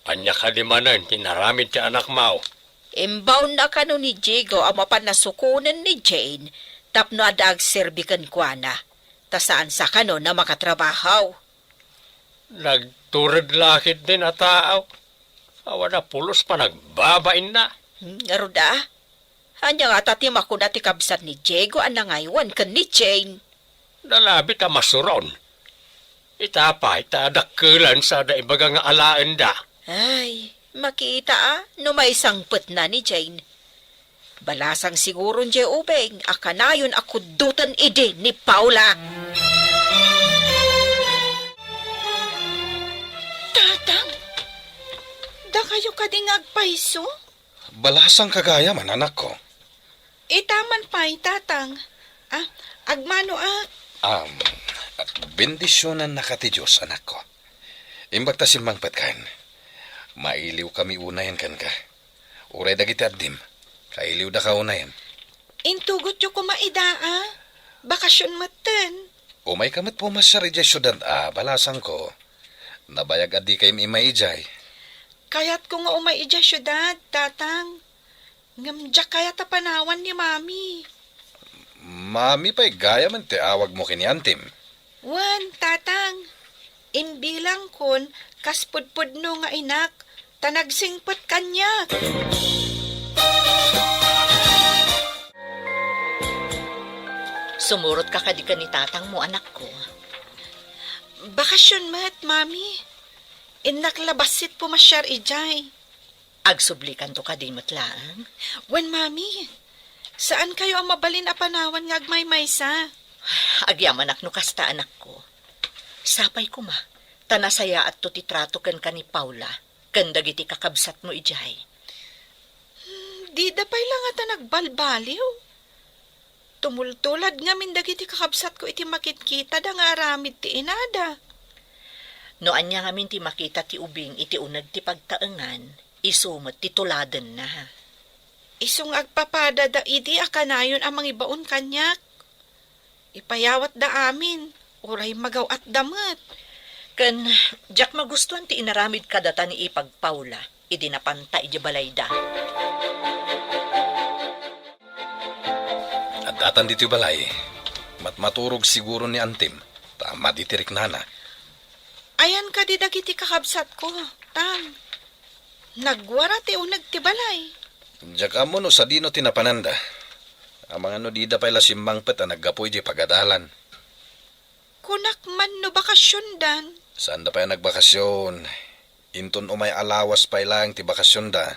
Ania kadi manen ti inaramid ti anakmo? Imbaonna kano ni Diego a mapan a sukonen ni Jane tapno adda agserbi kenkuana, ta saan sa kano a makatrabaho. Nagtured la ketdin a tao. Awan a pulos panagbabainna. Hmm, ngarud a? Ania ngata ti makuna ti kabsat ni Diego a nangaywan ken ni Jane? Nalabit a masuron. Ita pay ta dakkelan sa adda ibaga nga alaenda. Ay, makita a no maisangpetna ni Jane. Balasang siguron diay ubing a kanayon a kuddoten idi ni Paula. Tatang, dakayo kadi nga agpayso? Balasang kagayam, anakko. Ita man pay, Tatang. Ah, agmano a. Um, bendisionannaka ti Dios, anakko. Imbag ta simmangpetkan, mailiwkami unayen kenka. Uray dagiti addim, kailiwdaka unayen. Intugotyo koma ida a. Bakasion metten. Umayka met pumasiar idiay siudad a, balasangko. Nabayag a dika im-immay idiay. Kayatko nga umay idiay siudad, Tatang. Ngem diak kayat a panawan ni Mami. Mami pay gayamen ti awagmo ken ni Antim. Wen, Tatang. Imbilangkon kas pudpudno nga inak, ta nagsingpet kaniak. Sumurotka kadi ken ni tatangmo, anakko? Bakasion met, Mami. Innak la bassit pumasiar idiay. Agsublikanto kadi met laeng? Wen, Mami. Saankayo a mabalin a panawan nga agmaymaysa. Agyamanak no kasta, anakko. Sapay koma, ta nasayaatto ti trato kenka ni Paula ken dagiti kakabsatmo idiay. Hmm, dida pay la ngata nagbalbaliw. Tumultulad ngamin dagiti kakabsatko iti makitkitada nga aramid ti inada. No ania ngamin ti makita ti ubing iti uneg ti pagtaengan, isu met ti tuladenna. Isu nga agpapadada idi a kanayon a mangibaon kaniak. Ipayawatda amin, uray magaw-atda met. Ken, diak magustuan ti inaramid kadata ni Ipag Paula idi napanta idiay balayda. Addatan ditoy balay, Matmaturog siguro ni Antim, ta madi ti riknana. Ayan kadi dagiti kakabsatko, Tang. Nagwara ti uneg ti balay. Diak ammo no sadino ti napananda. Amangan no dida pay la simmangpet a naggapu idiay pagadalan. Kunak man no bakasiondan. Saanda pay a nagbakasion. Inton umay a lawas pay laeng ti bakasionda.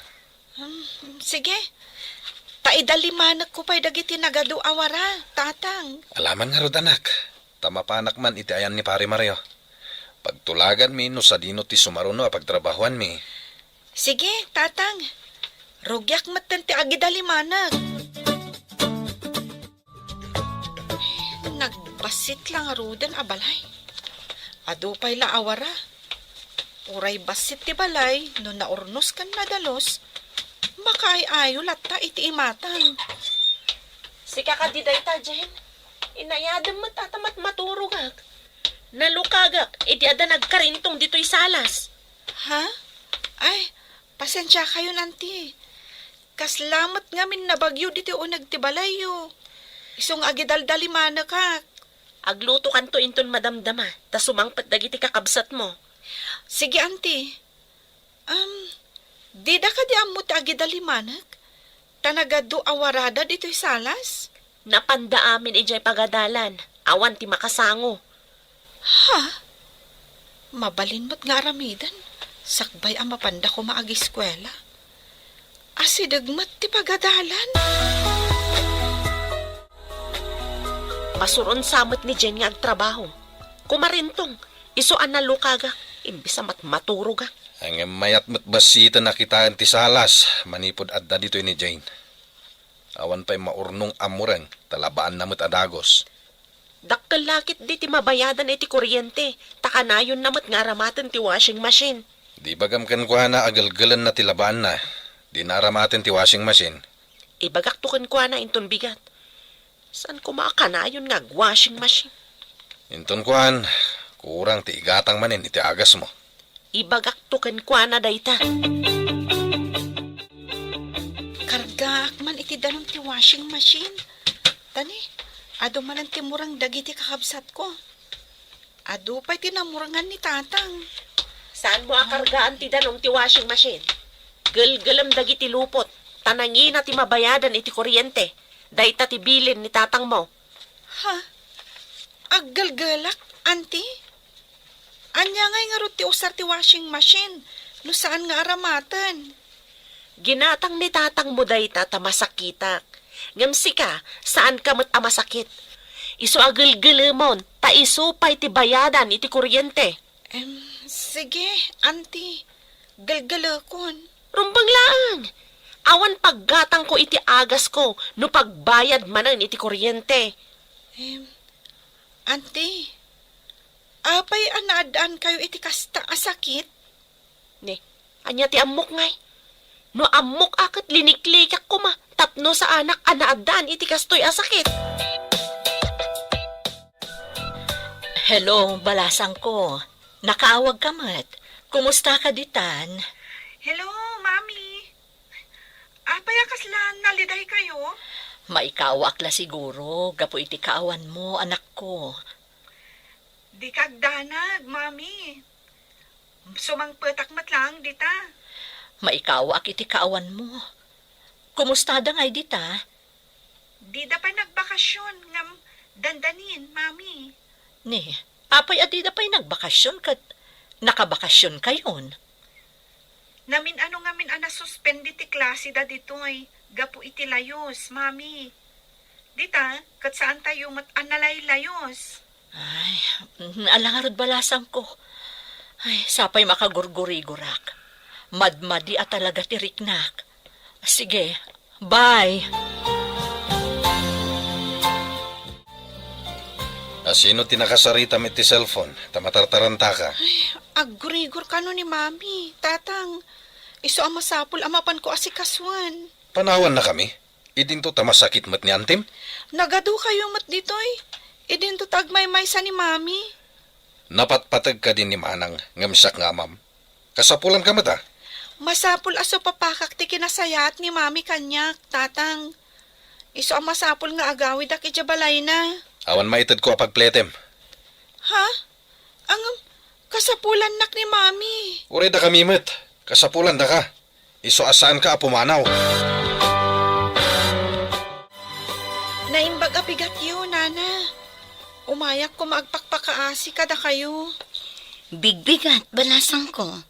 Hmm, sige. Ta idalimanekko pay dagiti nagadu a wara, Tatang. Alaman ngarud, anak. Ta mapanak man iti ayan ni Pare Mario. Pagtulaganmi no sadino ti sumaruno a pagtrabahoanmi. Sige, Tatang. Rugiak metten ti agidalimanek. Nagbassit la ngaruden a balay. Adu pay la a wara. Uray bassit ti balay, no naurnos ken nadalus, makaay-ayo latta iti imatang. Sika kadi dayta, Jane? Inayadem met a ta matmaturogak. Nalukagak idi adda nagkarintong ditoy salas. Ha? Ay, pasensiakayon, Anti. Kasla met ngamin nabagyo ditoy uneg ti balayyo. Isu nga agidaldalimanekak. Aglutokanto inton madamdama, ta sumangpet dagiti kakabsatmo. Sige, Anti. Am, dida kadi ammo ti agidalimanek? Ta nagadu a warada ditoy salas? Napanda amin idiay pagadalan. Awan ti makasango. Ha? Mabalin met nga aramiden, sakbay a mapanda koma agiskuela. Asideg met ti pagadalan. Masuron sa met ni Jane nga agtrabaho. Kumarintong, isu a nalukagak, imbes a matmaturogak. Ngem mayat met bassiten a kitaen ti salas manipud adda ditoy ni Jane. Awan pay maurnong a mureng, ta labaanna met a dagus. Dakkel la ketdi ti mabayadan iti kuryente, ta kanayonna met nga aramaten ti washing machine. Di bagam kenkuana a gelgelenna ti labaanna, dina aramaten ti washing machine. Ibagakto kenkuana inton bigat. Saan koma a kanayon nga ag-washing machine? Inton kuan, kurang ti igatang manen iti agasmo. Ibagakto kenkuana dayta. Kargaak man iti danum ti washing machine. Tani, adu manen ti mureng dagiti kakabsatko. Adu pay ti namurengan ni Tatang. Saanmo a kargaan ti danum ti washing machine? Gelgelem dagiti lupot, ta nangina ti mabayadan iti kuryente. Dayta ti bilin ni tatangmo. Ha? Aggelgelak, Anti? Ania ngay ngarud ti usar ti washing machine no saan nga aramaten? Ginatang ni tatangmo dayta ta masakitak. Ngem sika, saanka met a masakit. Isu a gelgelemon, ta isu pay ti bayadan iti kuryente. Em, sige, Anti. Gelgelekon. Rumbeng laeng. Awan paggatangko iti agasko no pagbayad manen iti kuryente. Em, Anti, apay a naaddaan kayo iti kasta a sakit? Ne, ania ti ammok ngay? No ammok a ket liniklikak koma tapno saanak a naaddaan iti kastoy a sakit. Hello, balasangko. Nakaawag ka met. Kumusta ka ditan? Hello, Mami. Apay a kasla naliday kayo? Maikaawaak la siguro, gapu iti kaawan mo, anak ko. Di ka agdanag, Mami. Sumangpetak met laeng dita. Maikaawaak iti kaawan mo. Kumusta da ngay dita? Dida pay nagbakasyon, ngem dandanin, Mami. Ni, apay a dida pay nagbakasyon ket nakabakasyon kayon? Namin-ano ngamin a nasuspend ti klase da ditoy, gapu iti layus, Mami. Dita, ket saan tayo met a nalaylayus. Ay, mhm, ala ngarud balasangko. Ay, sapay makagurgurigurak. Madmadi a talaga ti riknak. Sige, bye. A sino ti nakasaritam iti cellphone? Ta matartarantaka. Ay, aggurigor kano ni Mami, Tatang. Isu a masapul a mapanko asikasuan. Panawanna kami? Idinto ta masakit met ni Antim? Nagadu kayo met ditoy. Idinto ta agmaymaysa ni Mami. Napatpateg kadi ni Manang ngem siak nga amam. Kasapulan ka met a? Masapul a supapakak ti kinasayaat ni Mami kaniak, Tatang. Isu a masapul nga agawidak idiay balayna. Awan maitedko a pagpletem. Ha? Ngem, kasapulannak ni Mami. Uray dakami met, kasapulandaka. Isu a saanka a pumanaw. Naimbag a bigatyo, Nana. Umayak koma agpakpakaasi kadakayo. Bigbigat, balasangko.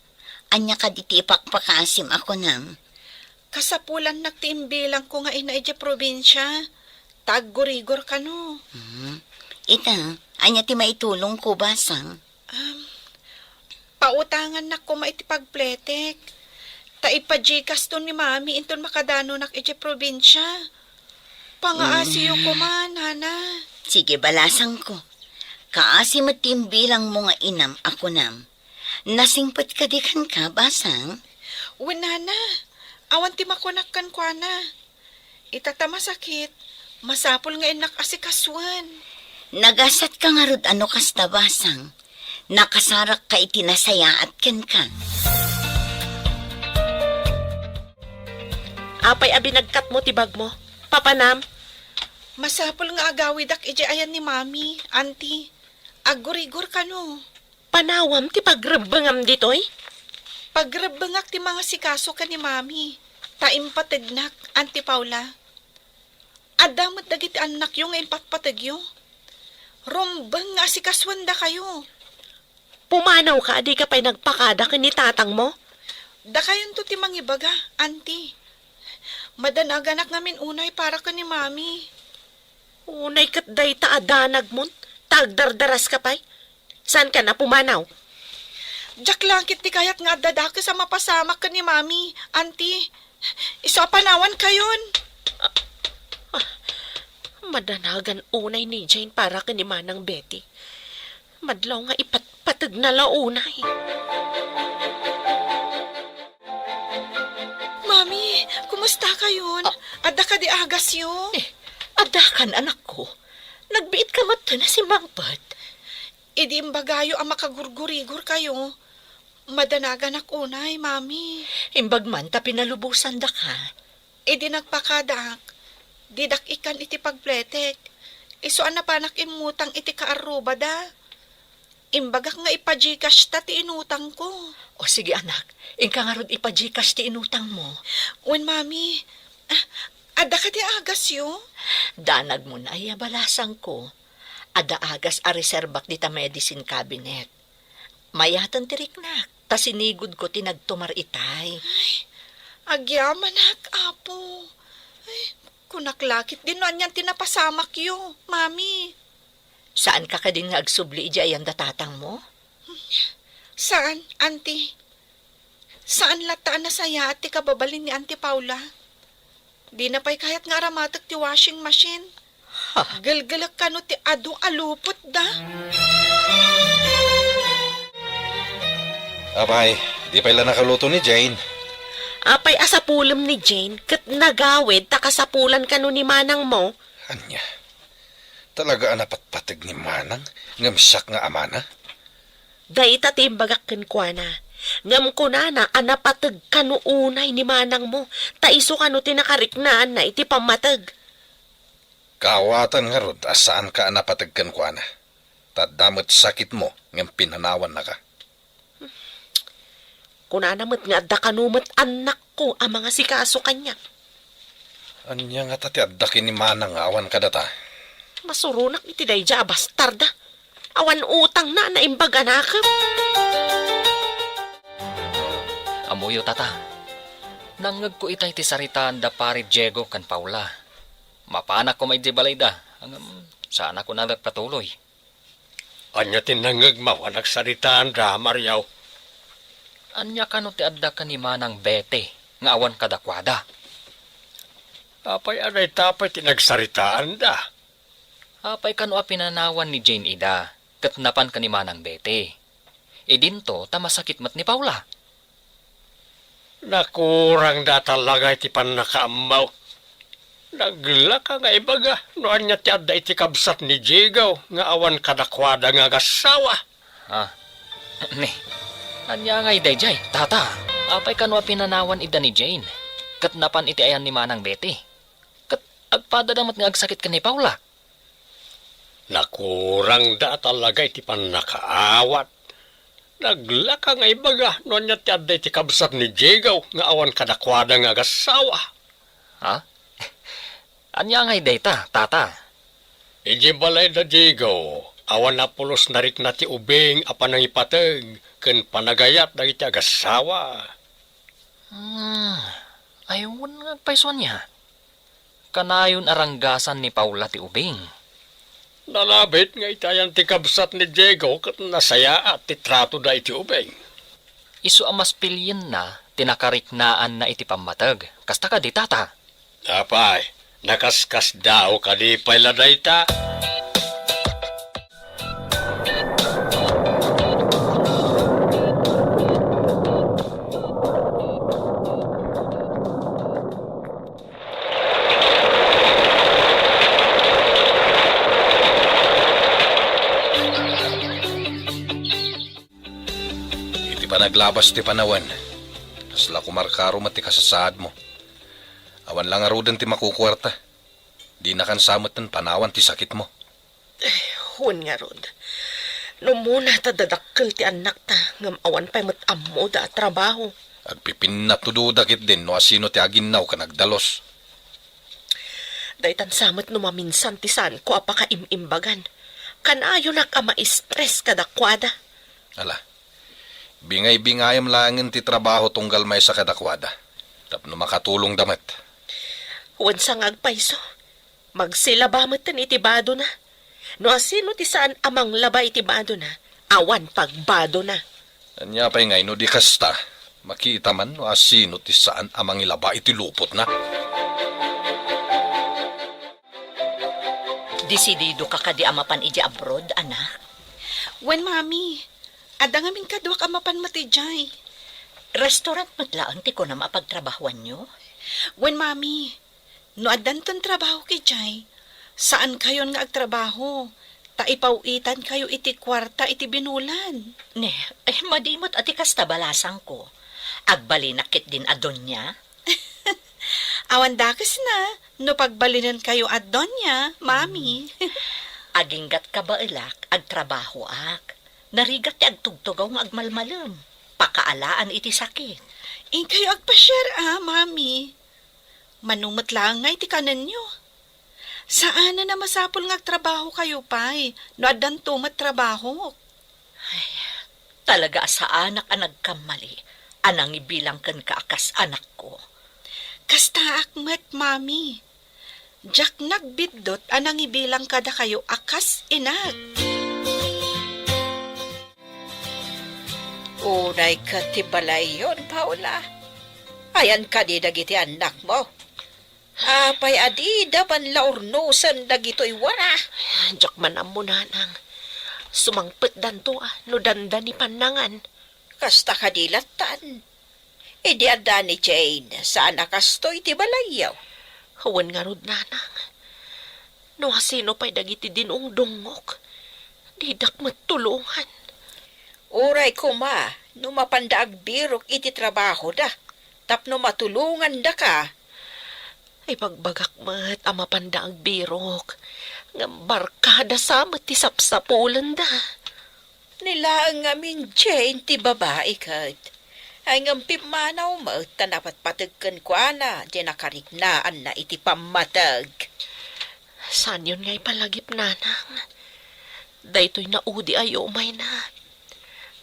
Ania kadi ti ipakpakaasim a kunam? Kasapulannak ti imbilangko nga ina idiay probinsia. Ta aggurigor kano. Hmm. Ita, ania ti maitulongko, basang? Um, pautangannak koma iti pagpletek. Ta ipa-Gcash to ni Mami inton makadanonak idiay probinsia. Pangaasiyo koma, Nana. Sige, balasangko. Kaasi met ti imbilangmo nga inam a kunam. Nasingpet kadi kenka, basang? Wen, Nana. Awan ti makunak kenkuana. Ita ta masakit, masapul nga innak asikasuen. Nagasatka ngarud a no kasta, basang. Nakasarakka iti nasayaat kenka. Apay a binagkatmo ti bagmo? Papanam? Masapul nga agawidak idiay ayan ni Mami, Auntie. Aggurigor kano. Panawam ti pagrebbengam ditoy? Pagrebbengak ti mangasikaso ken ni Mami, ta impategnak, Auntie Paula. Adda met dagiti annakyo nga impatpategyo. Rumbeng nga asikasuendakayo. Pumanawka a dika pay nagpakada ken ni tatangmo? Dakayonto ti mangibaga, Auntie. Madanaganak ngamin unay para ken ni Mami. Unay ket dayta a danagmon, ta agdardaraska pay. Saankan a pumanaw? Diak la ket ti kayat nga adda dakes a mapasamak ken ni Mami, Auntie. Isu a panawankayon. Ah, ah, madanagan unay ni Jane para ken ni Manang Betty. Madlaw nga ipatpategna la unay. Mami, kumustakayon? Ah. Adda kadi agasyo? Eh, addakan, anakko. Nagbiitka met a simangpet. Idi imbagayo a makagurgurigorkayo, madanaganak unay, Mami. Imbag man ta pinalubosandaka. Idi nagpakadak, didak ikkan iti pagpletek. Isu a napanak immutang iti kaarrubada. Imbagak nga ipa-Gcash ta ti inutangko. O sige, anak, inka ngarud ipa-Gcash ti inutangmo. Wen, Mami. Ah, adda kadi agasyo? Danagmon aya, balasangko. Adda agas a reserbak dita medicine cabinet. Mayaten ti riknak, ta sinigudko ti nagtumar itay. Ay, agyamanak, Apo. Ay, kunak la ketdin no anian ti napasamakyo, Mami. Saanka kadin nga agsubli idiay ayan da tatangmo? Saan, Auntie. Saan latta a nasayaat ti kababalin ni Auntie Paula. Dina pay kayat nga aramatek ti washing machine. Ha? Gelgelek kano ti adu a lupotda. Apay, di pay la nakaluto ni Jane? Apay a sapulem ni Jane ket nagawid ta kasapulan kano ni manangmo? Ania? Talaga a napatpateg ni Manang ngem siak nga amana? Dayta ti imbagak kenkuana. Ngem kunana a napateg kano unay ni manangmo, ta isu kano ti nakariknaanna iti pammateg. Kaawatan ngarud a saanka a napateg kenkuana, ta adda met sakitmo ngem pinanawannaka. Kunana met nga adda kano met annakko a mangasikaso kaniak. Ania ngata ti adda ken ni Manang nga awan kadata? Masuronak iti daydiay a bastarda. Awan utangna a naimbag a nakem. Ammoyo, Tata. Nangngegko itay ti saritaan da Pari Diego ken Paula. Mapanak koma idiay balayda, ngem saanak unay agpatuloy. Ania ti nangngegmo a nagsaritaanda, Mario? Ania kano ti adda ken ni Manang Betty nga awan kadakuada? Apay a dayta pay ti nagsaritaanda? Apay kano a pinanawan ni Jane ida ket napan ken ni Manang Betty? Idinto ta masakit met ni Paula. Nakurangda talaga iti pannakaammo. Naglaka nga ibaga no ania ti adda iti kabsat ni Diego nga awan kadakuada nga agassawa. Ah, ni, ania ngay daydiay, Tata? Apay kano a pinanawan ida ni Jane ket napan iti ayan ni Manang Betty? Ket agpadada met nga agsakit ken ni Paula? Nakurangda talaga iti pannakaawat. Naglaka nga ibaga no ania ti adda iti kabsat ni Diego nga awan kadakuada nga agassawa. Ha? Ania ngay dayta, tata? Idiay balay da Diego, awan a pulos narikna ti ubing a panangipateg ken panagayat dagiti agassawa. Hmm, ay, wen nga agpayso ania? Kanayon a ranggasan ni Paula ti ubing. Nalabit nga iti ayan ti kabsat ni Diego ket nasayaat ti tratoda iti ubing. Isu a maspilienna ti nakariknaanna iti pammateg. Kasta kadi, tata? Apay, nakaskasdaaw kadi pay la dayta? Iti panaglabas ti panawen, kasla kumarkaro met ti kasasaadmo. Awan la ngaruden ti makukuarta. Dinakan sa metten panawan ti sakitmo. Wen ngarud, no umuna ta dadakkel ti annakta ngem awan pay met ammoda a trabaho. Agpipinnatudoda ketdin no asino ti aginnaw ken agdalus. Daytan sa met no maminsan ti saanko a pakaim-imbagan. Kanayonak a ma-stress kadakuada. Ala, bingay-bingayem laengen ti trabaho tunggal maysa kadakuada, tapno makatulongda met. Wen sa nga agpayso, magsilaba metten iti badona. No asino ti saan a manglaba iti badona, awan pagbadona. Ania pay ngay no di kasta, makita man no asino ti saan a mangilaba iti lupotna. Desididoka kadi a mapan idiay abroad, anak? Wen, Mami. Adda ngamin kaduak a mapan met idiay. Restaurant met laeng ti kunam a pagtrabahuanyo? Wen, Mami. No addanton trabahok idiay, saankayon nga agtrabaho, ta ipaw-itankayo iti kuarta iti binulan. Ne, ay, madi met a ti kasta balasangko. Agbalinak ketdin a doña? Awan dakesna no pagbalinenkayo a doña, Mami. Aginggat kabaelak, agtrabahoak. Narigat ti agtugtugaw nga agmalmalem. Pakaalaan iti sakit. Inkayo agpasiar a, Mami. Mano met laeng ngay ti kanenyo. Saanen a masapul nga agtrabahokayo pay no addanto met trabahok. Ay, talaga a saanak a nagkammali a nangibilang kenka a kas anakko. Kastaak met, Mami. Diak nagbiddut a nangibilang kadakayo a kas inak. Unay ket ti balayyon, Paula. Ayan kadi dagiti annakmo? Apay a dida man la urnosen dagitoy wara? Diak man ammo, nanang. Sumangpetdanto a no dandani pannangan. Kasta kadi lattan. Idi adda ni Jane, saan a kastoy ti balayyo? Wen ngarud, nanang. No asino pay dagiti dinungdungngok, didak met tulongan. Uray koma no mapanda agbirok iti trabahoda tapno matulongandaka. Ibagbagak met a mapanda agbirok, ngem barkada sa met ti sapsapulenda. Ni laeng ngamin Jane ti babai ket. Ay ngem pimmanaw met ta napatpateg kenkuana ti nakariknaanna iti pammateg. Saanyon nga ipalagip, nanang. Daytoy naudi a umayna.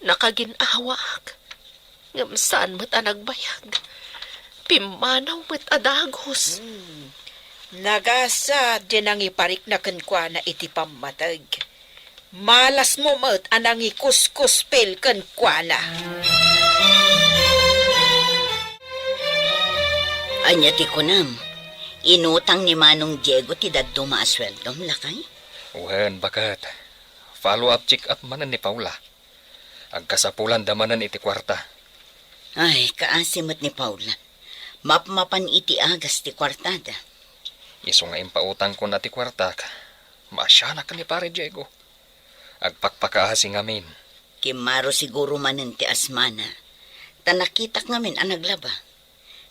Nakagin-awaak. Ngem saan met a nagbayag. Pimmanaw met a dagus. Hmm. Nagasat ti nangiparikna kenkuana iti pammateg. Malasmo met a nangikuskuspil kenkuana. Ania ti kunam? Inutang ni Manong Diego ti dadduma a sueldom, lakay? Wen, baket. Follow-up check-up manen ni Paula. Agkasapulanda manen iti kuarta. Ay, kaasi met ni Paula. Mapmapan iti agas ti kuartada. Isu nga impautangkon a ti kuartak, maasianak ni Pare Diego. Agpakpakaasi ngamin. Kimmaro siguro manen ti asmana, ta nakitak ngamin a naglaba.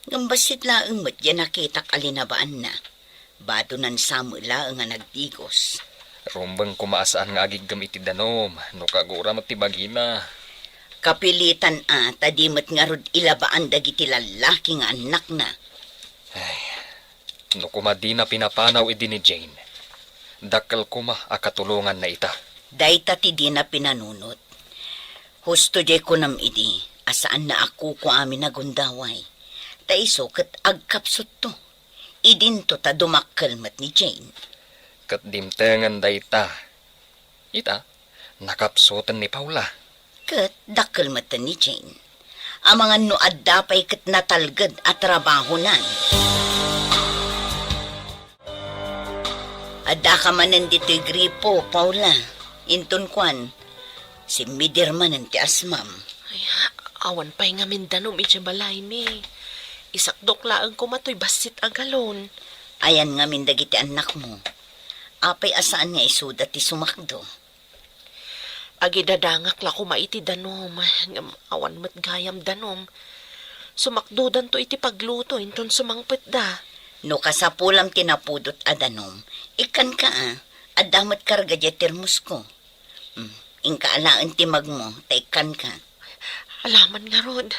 Ngem bassit laeng met diay nakitak a linabaanna. Badonan sa met laeng a nagdigos. Rumbeng koma a saan nga agiggem iti danum, no kagura met ti bagina. Kapilitan a, ta di met ngarud ilabaan dagiti lallaki nga annakna. Ay, no koma dina pinapanaw idi ni Jane, dakkel koma a katulonganna ita. Dayta ti dina pinanunot. Husto diay kunam idi, a saanna a kukuamin a gundaway. Ta isu ket agkapsutto. Idinto ta dumakkel met ni Jane. Ket dimtengen dayta. Ita, nakapsuten ni Paula. Ket dakkel metten ni Jane. Amangan no adda pay ket natalged a trabahonan. Addaka manen ditoy gripo, Paula. Inton kuan, simmidir manen ti asmam. Ay, awan pay ngamin danum idiay balaymi. Isakdok laeng koma toy bassit a galon. Ayan ngamin dagiti annakmo? Apay a saan nga isuda ti sumakdo? Agidadangak la koma iti danum, ngem awan met gayam danum. Sumakdodanto iti pagluto inton sumangpetda. No kasapulam ti napudot a danum, ikkanka a, adda met karga diay termosko. Hmm, inka alaen ti magmo, ta ikkanka. Alaman ngarud.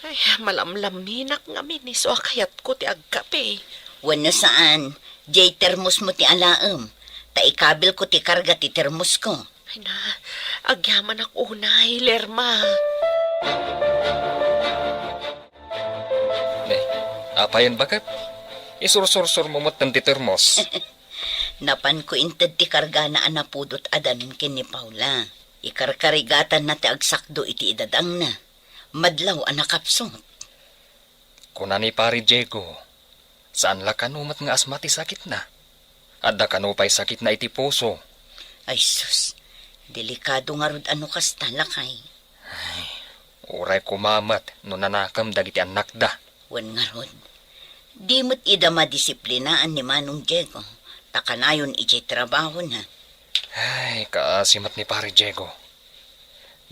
Ay, malamlaminak ngamin isu a kayatko ti agkape. Wenno saan, diay termosmo ti alaem, ta ikabilko ti karga ti termosko. Ay na, agyamanak unay, Lerma. Ne, apayen baket? Isursursurmo met ti termos. Napanko inted ti kargana a napudot a danum ken ni Paula. Ikarkarigatanna ti agsakdo iti idadangna. Madlaw a nakapsut. Kuna ni Pari Diego, saan la kano met nga asma ti sakitna? Adda kano pay sakitna iti puso? Ay sus, delikado ngarud a no kasta, lakay. Ay, uray koma met no nanakem dagiti annakda. Wen ngarud, di met ida madisiplinaan ni Manong Diego, ta kanayon idiay trabahona. Ay, kaasi met ni Pari Diego.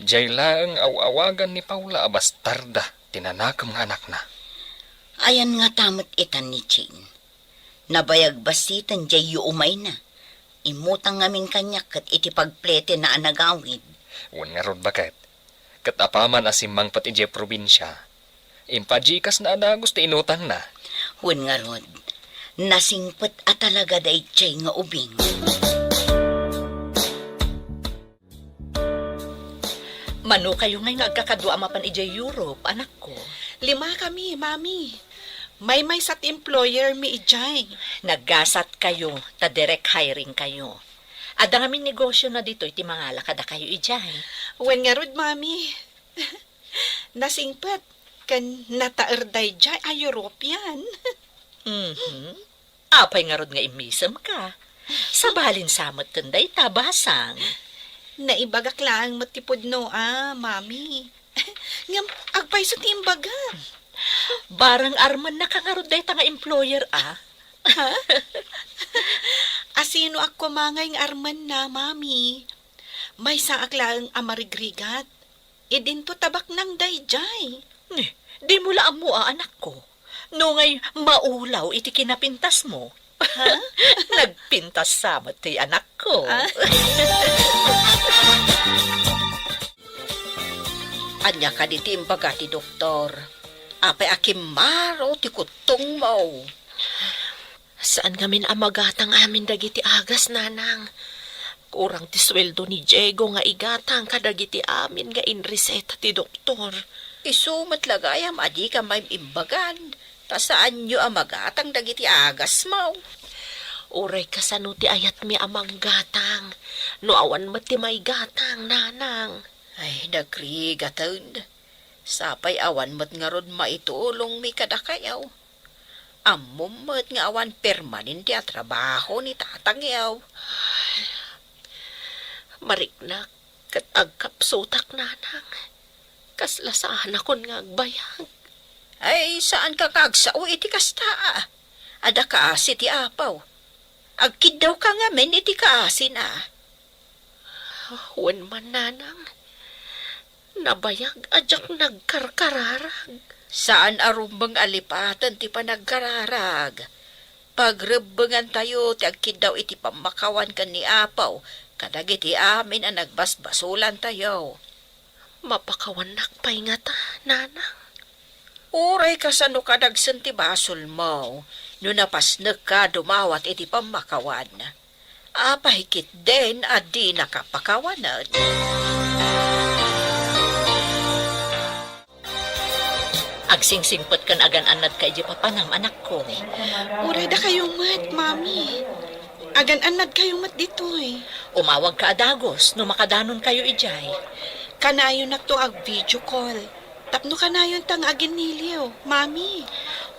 Diay laeng aw-awagan ni Paula a bastarda ti nanakem nga anakna. Ayan ngata met itan ni Jane. Nabayag bassiten diay yuumayna. Immutang ngamin kaniak ket iti pagpletenna a nagawid. Wen ngarud baket, ket apaman a simmangpet idiay probinsia, impa-Gcash na a dagus ti inutangna. Wen ngarud, nasingpet a talaga daydiay nga ubing. Mano kayo ngay nga agkakadua a mapan idiay Europe, anakko? Lima kami, Mami. Maymaysa ti employer mi idiay. Naggasat kayo, ta direct hiring kayo. Adda ngamin negosyo na ditoy ti mangala kadakayo idiay. Wen ngarud, Mami. Nasingpet ken nataer daydiay a European. Mhm. Apay ngarud nga immisem ka? Sabalin sa met ken dayta, basang. Naibagak laeng met ti pudno a, Mami. Ngem agpayso ti imbagam? Barang armenna ka ngarud dayta nga employer a. Ha? Asino ak koma ngay nga armenna, Mami? Maysaak laeng a marigrigat. Idinto tabaknang daydiay. Ni, dimo la ammo a, anakko. No ngay maulaw iti kinapintasmo. Ha? Nagpintas sa met ti anakko. Ah? Ania kadi ti imbaga ti doktor? Apay a kimmaro ti kuttongmo? Saan ngamin a magatang amin dagiti agas, Nanang. Kurang ti sueldo ni Diego nga igatang kadagiti amin nga inreseta ti doktor. Isu met la gayam a dika maim-imbagan, ta saanyo a magatang dagiti agasmo. Uray kasano ti ayatmi a manggatang, no awan met ti maigatang, Nanang. Ay, nagrigaten. Sapay awan met ngarud maitulongmi kadakayo. Ammom met nga awan permanente a trabaho ni tatangyo. Mariknak ket agkapsutak, Nanang. Kasla saanakon nga agbayag. Ay, saanka nga agsao iti kasta a. Adda kaasi ti Apo. Agkiddawka ngamin iti kaasina. Wen man, Nanang. Nabayag a diak nagkarkararag. Saan a rumbeng a lipaten ti panagkararag. Pagrebbengantayo ti agkiddaw iti pammakawan ken ni Apo kadagiti amin a nagbasbasolantayo. Mapakawannak pay ngata, Nanang? Uray kasano kadagsen ti basolmo no napasnekka dumawat iti pammakawan. Apay ketdin a dinaka pakawanen? Agsingsingpet ken agan-annadka idiay papanam, anakko. Uray dakayo met, Mami. Agan-annadkayo met ditoy. Umawagka a dagus no makadanonkayo idiay. Kanayonnakto nga ag-video call. Tapno kanayonta nga aginniliw, Mami.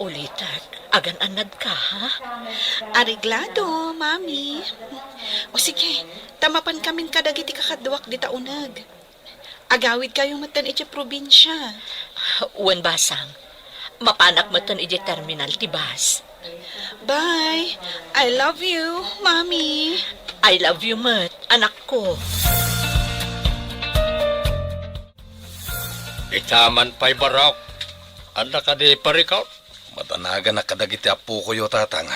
Ulitek, agan-annadka, ha? Areglado, Mami. O sige, ta mapankamin kadagiti kakaduak dita uneg. Agawidkayo metten idiay probinsia. Wen, basang. Mapanak metten idiay terminal ti bus. Bye. I love you, Mami. I love you met, anakko. Ita man pay, Barok. Adda kadi parikut? Madanaganak kadagiti appokoyo, Tatang.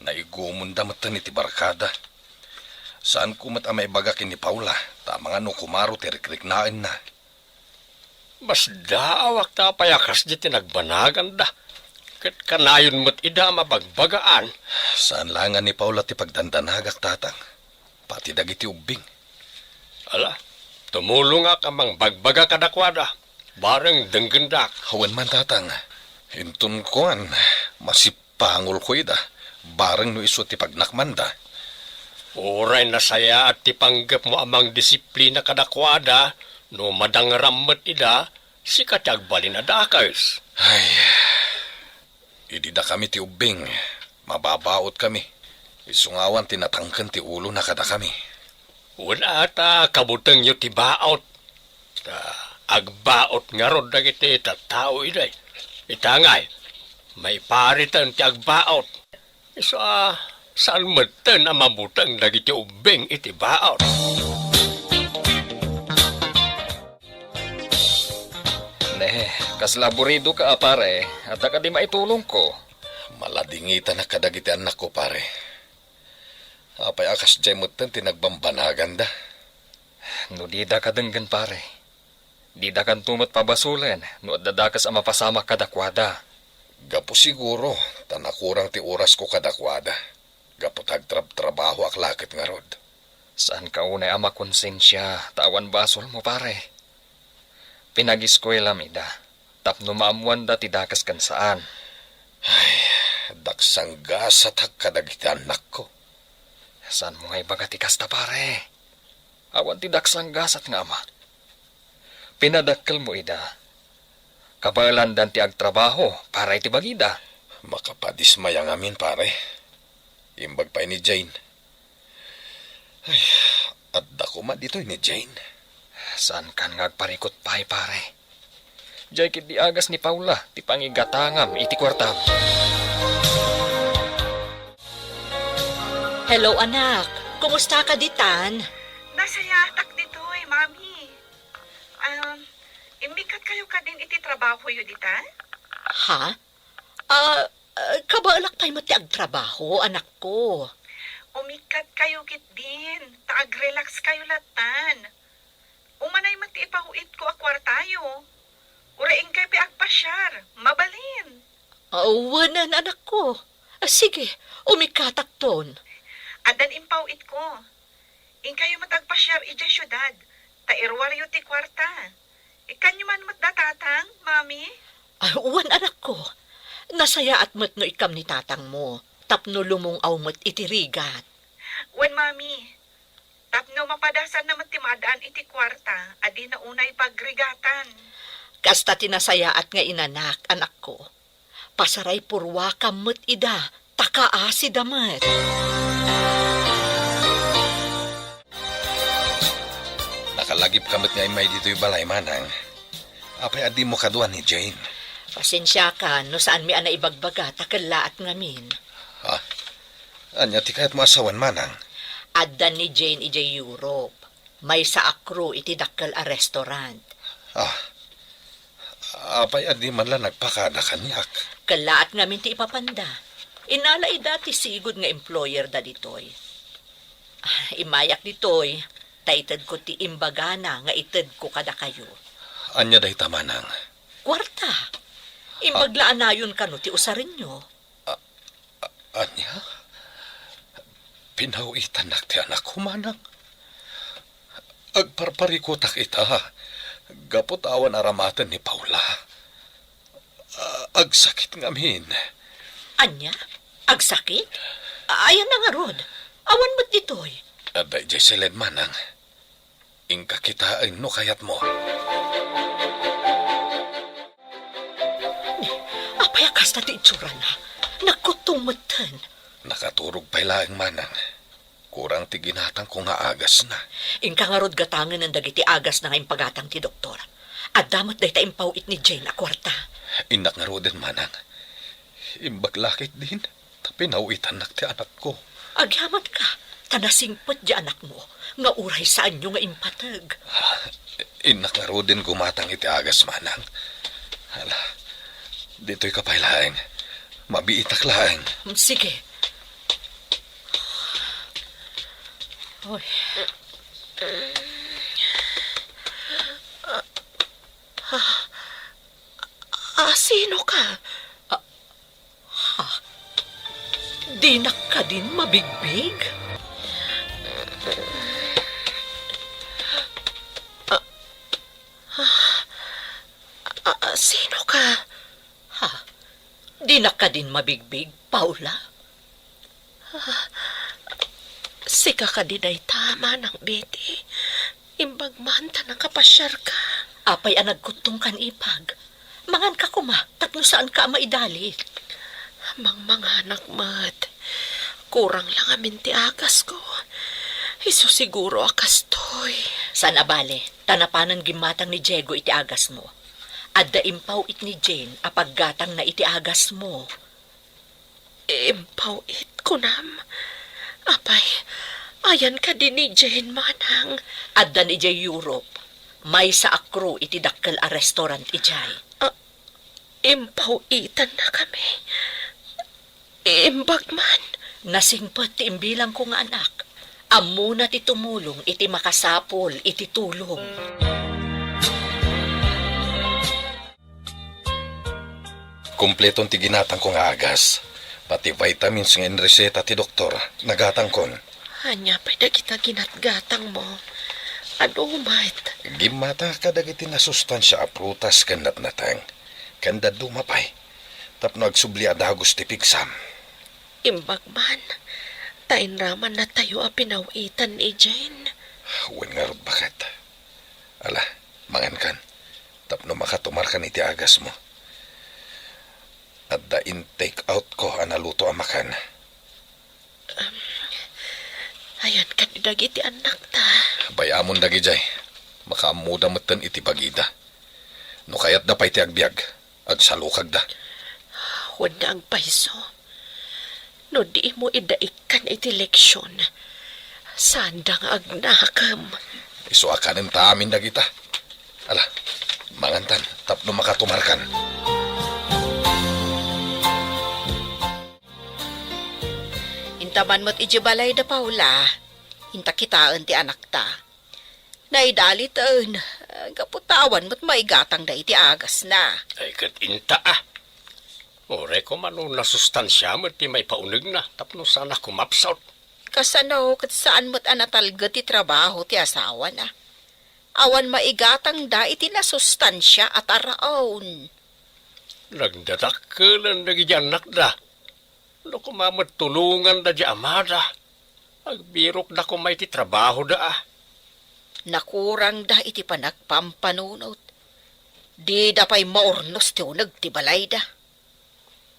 Naigumonda metten iti barkada. Saanko met a maibaga ken ni Paula, ta amangan no kumaro ti rikriknaenna. Masdaawak ta apay a kasdi ti nagbanaganda. Ket kanayon met ida a mabagbagaan. Saan laeng a ni Paula ti pagdandanagak, Tatang. Pati dagiti ubbing. Ala, tumulongak a mangbagbaga kadakuada. Bareng denggendak. Wen man, Tatang. Inton kuan, masip- pangulko ida, bareng no isu ti pagnakmanda. Uray nasayaat ti panggepmo a mangdisiplina kadakuada, no madangeram met ida, sika ti agbalin a dakes. Ay, idi dakami ti ubbing, mababaotkami. Isu nga awan ti natangken ti ulona kadakami. Wen, ta kabutengyo ti baot. Ta agbaot ngarud dagiti tattao idiay. Ita ngay, maipariten ti agbaot. Isu a, saan metten a mabuteng dagiti ubbing iti baot. Ne, kasla aburidoka a pare, adda kadi maitulongko? Maladingitanak kadagiti annakko, pare. Apay a kasdiay metten ti nagbambanaganda? No didaka denggen, pare, didakanto met pabasolen no adda dakes a mapasamak kadakuada. Gapu siguro ta nakurang ti orasko kadakuada, gapu ta agtrabtrabahoak la ket ngarud. Saanka unay a makonsensia ta awan basolmo, pare. Pinagiskuelam ida tapno maammoanda ti dakes ken saan. Ay, daksanggasatak kadagiti annakko. Saanmo nga ibaga ti kasta, pare? Awan ti daksanggasat nga ama. Pinadakkelmo ida. Kabaelandan ti agtrabaho para iti bagida. Makapadismaya ngamin, pare. Imbag pay ni Jane. Ay, adda koma ditoy ni Jane. Saankan nga agparikut pay, pare? Diay ketdi agas ni Paula ti pangigatangam iti kuartam. Hello, anak. Kumustaka ditan? Nasayaatak ditoy, Mami. Um, immikkatkayo kadin iti trabahoyo ditan? Ha? Ah, ah, kabaelak pay met ti agtrabaho, anakko. Umikkatkayo ketdin, ta agrelaxkayo lattan. Umanay met ti ipaw-itko a kuartayo. Uray inkay pay agpasiar, mabalin. Ah, wen, anakko. Ah, sige, umikkatakton. Addan impaw-itko. Inkayo met agpasiar idiay siudad, ta iruaryo ti kuarta. Ikkanyo man met da tatang, Mami? Ay, wen, anakko. Nasayaat met no ikkam ni tatangmo, tapno lumung-aw met iti rigat. Wen, Mami. Tapno mapadasanna met ti maad-an iti kuarta a dina unay pagrigatan. Kasta ti nasayaat nga inanak, anakko. Pasaraypurruakam met ida, ta kaasida met. Nakalagipka met nga immay ditoy balay, manang. Apay a dimo kadua ni Jane? Pasensiakan no saanmi a naibagbaga ta kellaat ngamin. Ha? Ania ti kayatmo a sawen, manang? Adda ni Jane idiay Europe. Maysa a crew iti dakkel a restaurant. Ah, apay a di man la nagpakada kaniak? Kellaat ngamin ti ipapanda. Inala ida ti sigud nga employer da ditoy. Ah, immayak ditoy, ta itedko ti imbagana nga itedko kadakayo. Ania dayta, manang? Kuarta. Imbag la a nayon kano ti usarenyo. A-, a-, ania? Pinaw-itannak ti anakko, manang. Agparparikutak ita, gapu ta awan aramaten ni Paula. A-, agsakit ngamin. Ania? Agsakit? Ayanna ngarud? Awan met ditoy. Adda idiay siled, manang. Inka kitaen no kayatmo. Ni, apay a kasta ti itsurana? Nagkuttong metten. Nakaturog pay laeng, manang. Kurang ti ginatangko nga agasna. Inka ngarud gatangen dagiti agasna nga impagatang ti doktor. Adda met dayta impaw-it ni Jane a kuarta. Innak ngaruden, manang. Imbag la ketdin, ta pinaw-itannak ti anakko. Agyamatka, ta nasingpet ti anakmo, nga uray saanyo nga impateg. Ah, innak ngaruden gumatang iti agas, manang. Hala, ditoyka pay laeng. Mabiitak laeng. Mm, sige. Oy. Ah, sino ka? Ah, ha? Dinak kadin mabigbig? Ah, ah, ah, sino ka? Ha? Dinak kadin mabigbig, Paula? Ah, sika kadi dayta, Manang Betty. Imbag man ta nakapasiarka. Apay a nagkuttong kan ipag? Manganka koma, tapno saanka a maidalit. Mangmanganak met. Kurang la ngamin ti agasko. Isu siguro a kastoy. Saan a bale, ta napanen gimmatang ni Diego iti agasmo. Adda impaw-it ni Jane a paggatangna iti agasmo. Impaw-it, kunam? Apay, ayan kadi ni Jane, manang? Addan idiay Europe. Maysa a crew iti dakkel a restaurant idiay. Ah, impaw-itannakami. Imbag man. Nasingpet ti imbilangko nga anak. Ammona ti tumulong iti makasapul iti tulong. Kumpleton ti ginatangko nga agas. Pati vitamins nga inreseta ti doktor, nagatangkon. Ania pay dagita ginatgatangmo? Adu met. Gimmata kadagiti nasustansia a prutas ken natnateng, ken dadduma pay, tapno agsubli a dagus ti pigsam. Imbag man, ta inramannatayo a pinaw-itan ni Jane. Wen ngarud, baket. Ala, mangankan, tapno makatumarkan iti agasmo. Adda in-take outko a naluto a makan. Um, ayan kadi dagiti annakta. Bay-amon dagidiay. Makaammoda metten iti bagida. No kayatda pay ti agbiag, agsalukagda. Wen nga agpayso. No dimo idda ikkan iti leksion, saanda nga agnakem. Isu a kanenta amin dagita. Ala, mangantan tapno makatumarkan. Inta man met idiay balay da Paula, inta kitaen ti anakta. Naidaliten, gapu ta awan met maigatangda iti agasna. Ay, ket inta, a. Uray koma no nasustansia met ti maipaunegna tapno saanna kumapsut. Kasano ket saan met a natalged ti trabaho ti asawana? Awan maigatangda iti nasustansia a taraon. Nagdadakkelen dagiti annakda. No koma met tulonganda ti amada, agbirokda koma iti trabahoda, a. Nakurangda iti panagpampanunot. Dida pay maurnos ti uneg ti balayda.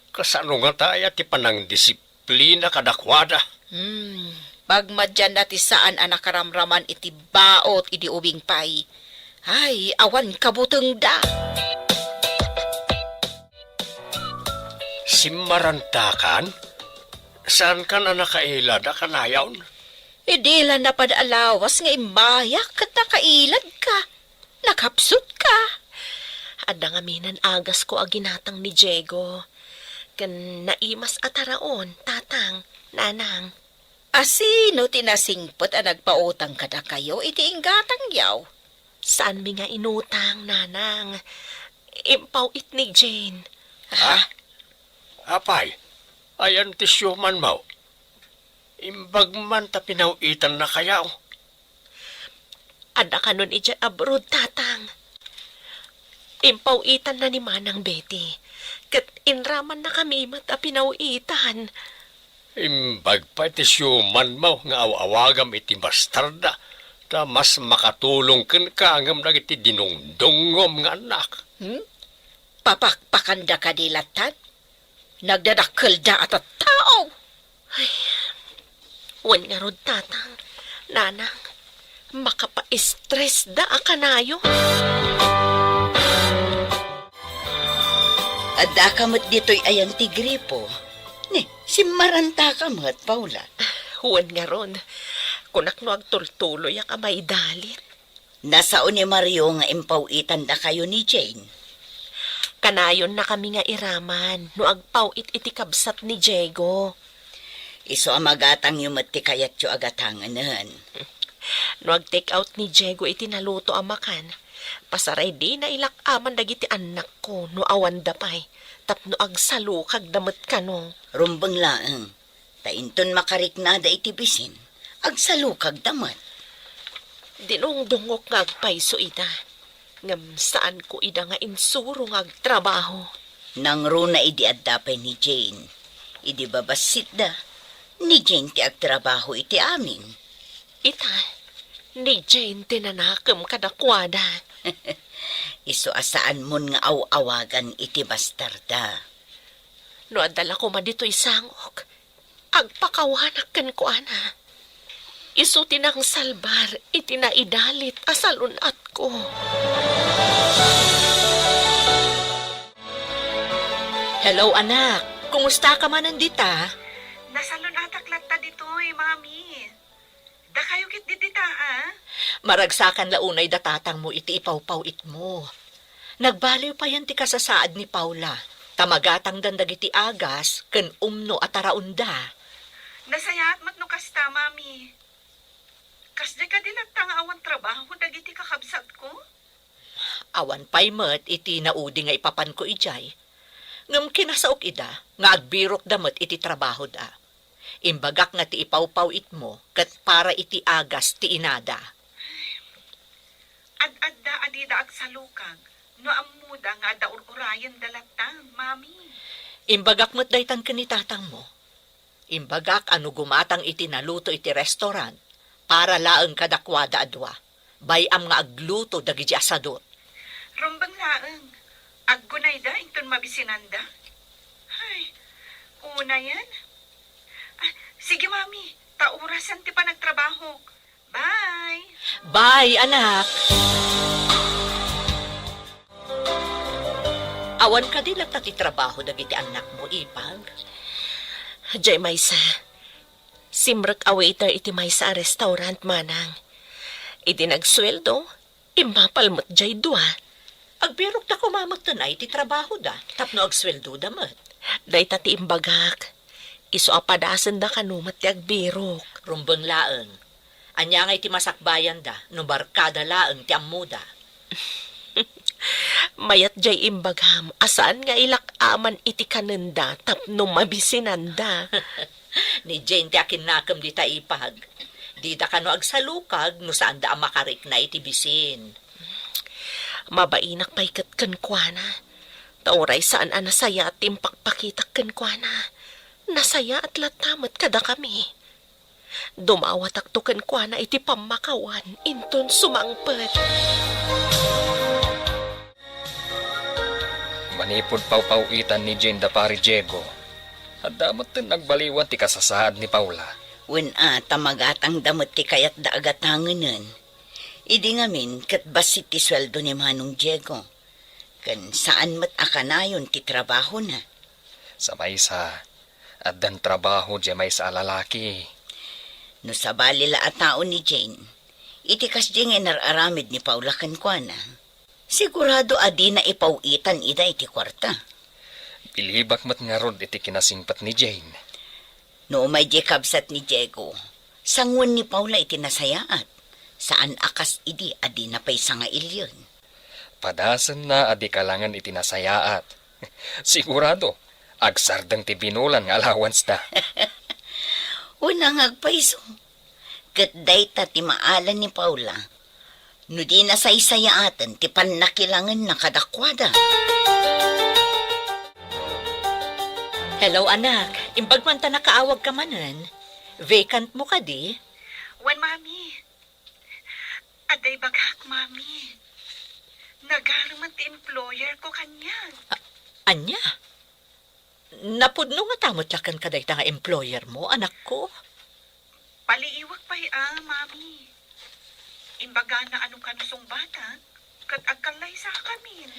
Kasano ngata aya ti panangdisiplina kadakuada? Hmm, pagmadianna ti saan a nakaramraman iti baot idi ubing pay. Ay, awan kabutengda. Simmarantakan? Saankan a nakailad a kanayon? Idi la napan a lawas nga immayak ket nakailadka. Nakapsutka. Adda ngaminen agasko a ginatang ni Diego. Ken naimas a taraon, tatang, nanang. A sino ti nasingpet a nagpautang kadakayo iti inggatangyo? Saanmi nga inutang, nanang. Impaw-it ni Jane. Ha? Apay, ayan ti siumanmo? Imbag man ta pinaw-itannakayo. Adda kanon idiay abroad, tatang. Impaw-itanna ni Manang Betty, ket inramannakami met a pinaw-itan. Imbag pay ti siumanmo nga aw-awagam iti bastarda, ta mas makatulong kenka ngem dagiti dinungdungngom nga annak. Hmm? Papakpakanda kadi lattan? Nagdadakkelda a tattao. Ay, wen ngarud, tatang, nanang, makapa-stressda a kanayon. Addaka met ditoy ayan ti gripo. Ni, simmarantaka met, Paula. Wen ngarud, kunak no agtultuloyak a maidalit. Nasao ni Mario nga impaw-itandakayo ni Jane. Kanayonnakami nga iraman no agpaw-it iti kabsat ni Diego. Isu a magatangyo met ti kayatyo a gatangenen. No ag-take out ni Diego iti naluto a makan, pasaray dina ilak-aman dagiti annakko no awanda pay, tapno agsalukagda met kano. Rumbeng laeng. Ta inton makariknada iti bisin, agsalukagda met. Dinungdungok nga agpayso ida, ngem saanko ida nga insuro nga agtrabaho. Nangruna idi adda pay ni Jane. Idi babassitda, ni Jane ti agtrabaho iti amin. Ita, ni Jane ti nanakem kadakuada. Isu a saanmon nga aw-awagan iti bastarda. No adda la koma ditoy sangok, agpakawanak kenkuana. Isu ti nangsalbar iti naidalit a salun-atko. Hello, anak. Kumusta ka manen dita? Nasalun-atak latta ditoy, Mami. Dakayo ketdi dita, a? Maragsakan la unay da tatangmo iti ipawpaw-itmo. Nagbaliw payen ti kasasaad ni Paula, ta magatangdan dagiti agas ken umno a taraonda. Nasayaat met no kasta, Mami. Kasdiay kadi latta nga awan trabaho dagiti kakabsatko? Awan pay met iti naudi nga ipapanko idiay. Ngem kinasaok ida nga agbirokda met iti trabahoda. Imbagak nga ti ipawpaw-itmo ket para iti agas ti inada. Ad-adda a dida agsalukag no ammoda nga adda ur-urayenda latta, Mami. Imbagak met daytan ken ni tatangmo. Imbagak a no gumatang iti naluto iti restaurant, para laeng kadakuada a dua. Bay-am nga agluto dagiti asadot. Rumbeng laeng. Aggunayda inton mabisinanda. Ay, unayen. Ah, sige, Mami. Ta orasen ti panagtrabahok. Bye. Bye, anak. Awan kadi latta ti trabaho dagiti annakmo, Ipag? Diay maysa. Simrek a waiter iti maysa a restaurant, manang. Idi nagsueldo, immapal met diay dua. Agbirokda koma metten ay ti trabahoda tapno agsueldoda met. Dayta ti imbagak. Isu a padasenda kano met ti agbirok. Rumbeng laeng. Ania ngay ti masakbayanda no barkada laeng ti ammoda? Mayat diay imbagam a saan nga ilak-aman iti kanenda tapno mabisinanda. Ni Jane ti akinnakem dita, Ipag. Dida kano agsalukag no saanda a makarikna iti bisin. Mabainak pay ket kenkuana. Ta uray saan a nasayaat ti impakpakitak kenkuana, nasayaat latta met kadakami. Dumawatakto kenkuana iti pammakawan inton sumangpet. Manipud pawpaw-itan ni Jane da Pari Diego, adda metten nagbaliwan ti kasasaad ni Paula. Wen a, ta magatangda met ti kayatda a gatangenen. Idi ngamin, ket bassit ti sueldo ni Manong Diego. Ken saan met a kanayon ti trabahona. Sa maysa, addan trabaho diay maysa a lalaki. No sabali la a tao ni Jane, iti kasdi nga inar-aramid ni Paula kenkuana, sigurado a dina ipaw-itan ida iti kuarta. Pilibak met ngarud iti kinasingpet ni Jane. No umay diay kabsat ni Diego, sangoen ni Paula iti nasayaat. Saan a kas idi a dina pay sangailien. Padasenna a di kalangen iti nasayaat. Sigurado, agsardeng ti binulan nga allowance da. Una nga agpayso. Ket dayta ti maala ni Paula no di nasaysayaaten ti pannakilangenna kadakuada. Hello, anak. Imbag man ta nakaawagka manen. Vacant mo kadi? Wen, Mami. Adda ibagak, Mami. Nagarumen ti employer ko kaniak. A-, ania? Napudno ngata met la kenka dayta nga employer mo, anakko? Paliiwak pay a, Mami. Imbagana a no kano sungbatak, ket agkallaysakamin.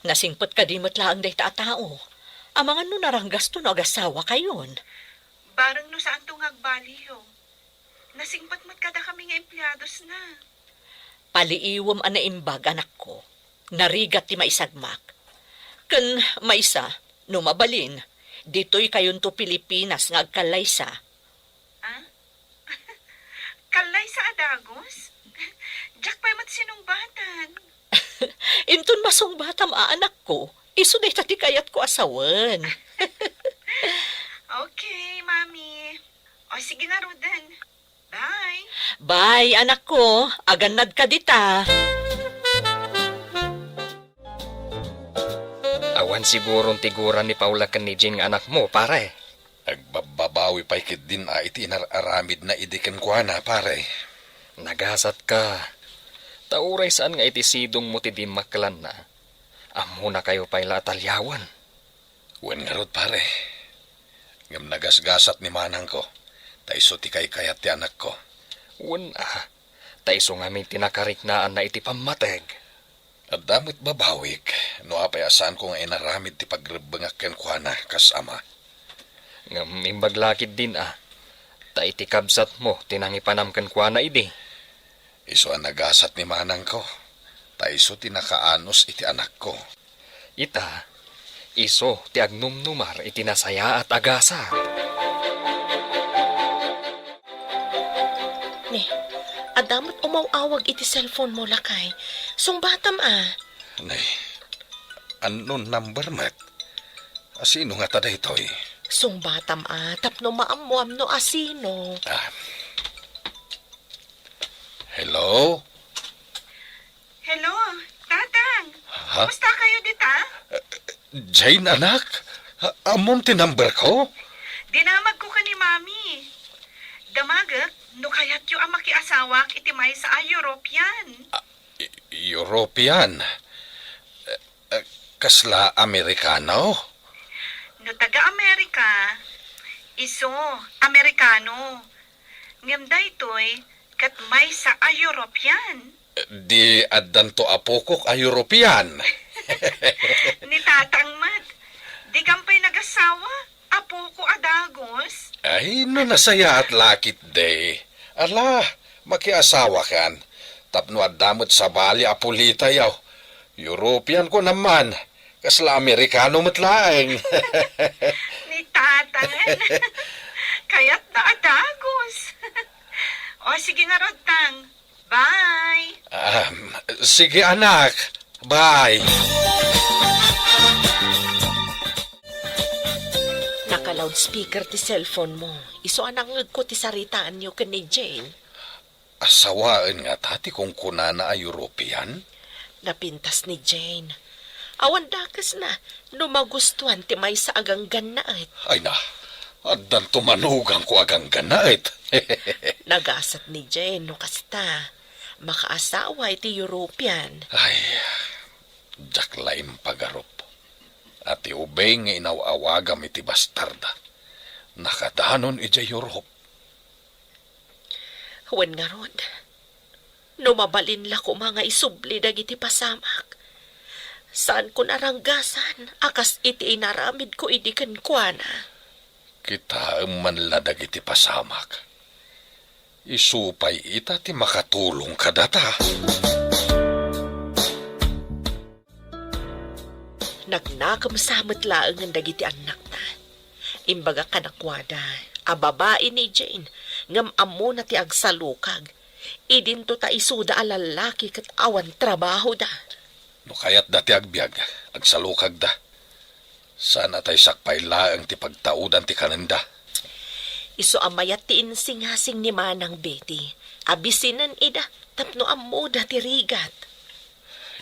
Nasingpet kadi met laeng dayta a tao. Amangan no naranggasto no agasawakayon. Bareng no saanto nga agbaliw. Nasingpet met kadakami nga empleadosna. Paliiwem a naimbag, anakko. Narigat ti maisagmak. Ken maysa, no mabalin, ditoy kayonto Pilipinas nga agkallaysa. Ah? Kallaysa a dagus? Diak pay met sinungbatan. Inton masungbatam a, anakko, isu dayta ti kayatko a sawen. Okay, Mami. O, sige ngaruden. Bye. Bye, anakko. Agannadka dita. Awan siguron tiguran ni Paula ken ni Jane nga anakmo, pare. Agbabbabawi pay ketdin a iti inar-aramidna idi kenkuana, pare. Nagasatka. Ta uray saan nga iti sidongmo ti dimmakkelanna, ammonakayo pay la a taliawen. Wen ngarud, pare. Ngem nagasgasat ni manangko, ta isu ti kaykayat ti anakko. Wen a, ta isu ngamin ti nakariknaanna iti pammateg. Adda met babawik, no apay a saanko nga inaramid ti pagrebbengak kenkuana kas ama. Ngem imbag la ketdin a, ta iti kabsatmo ti nangipanam kenkuana idi. Isu a nagasat ni manangko, ta isu ti nakaanus iti anakko. Ita, isu ti agnumnumar iti nasayaat a gasat. Ne, adda met umaw-awag iti cellphone mo, lakay. Sungbatam a. Ne, unknown number met. A, sino ngata daytoy? Sungbatam a, tapno maammoam no a sino. Ah. Hello? Hello, Tatang. Ha? Kumusta kayo dita? Jane, anak? A-, ammom ti number ko? Dinamag ko ken ni Mami. Damagek no kayatyo a makiasawak iti maysa a European. Ah, E-, European? Eh, eh, kasla Amerikano? No taga-Amerika, isu, Amerikano. Ngem daytoy, ket maysa a European. Di addanto apokok a European. Ni Tatang met, di kampay nagasawa? Apoko a dagus? Ay, no nasayaat la ketdi. Ala, makiasawakan. Tapno adda met sabali a pulitayo. European ko naman. Kasla Amerikano met laeng. Ni Tatang. Kayatna a dagus. O, sige ngarud, Tang. Bye! Um, sige, anak. Bye. Naka-loudspeaker ti cellphone mo. Isu a nangngegko ti saritaanyo ken ni Jane. Asawaen ngata ti kunkunana a European? Napintas ni Jane. Awan dakesna no magustuan ti maysa a ganggannaet. Ay na, addanto manugangko a ganggannaet. Nagasat ni Jane no kasta. Makaasawa iti European. Ay, diak la impagarup a ti ubing nga inaw-awagam iti bastarda, nakadanon idiay Europe. Wen ngarud, no mabalin la koma nga isubli dagiti pasamak, saanko naranggasan a kas iti inaramidko idi kenkuana. Kitaem man la dagiti pasamak. Isu pay ita ti makatulong kadata. Nagnakem sa met laengen dagiti annakna. Imbagak kadakuada a babai ni Jane, ngem ammona ti agsalukag. Idinto ta isuda a lallaki ket awan trabahoda. No kayatda ti agbiag, agsalukagda. Saan a tay sakpay laeng ti pagtaudan ti kanenda. Isu a mayat ti insingasing ni Manang Betty a bisinen ida tapno ammoda ti rigat.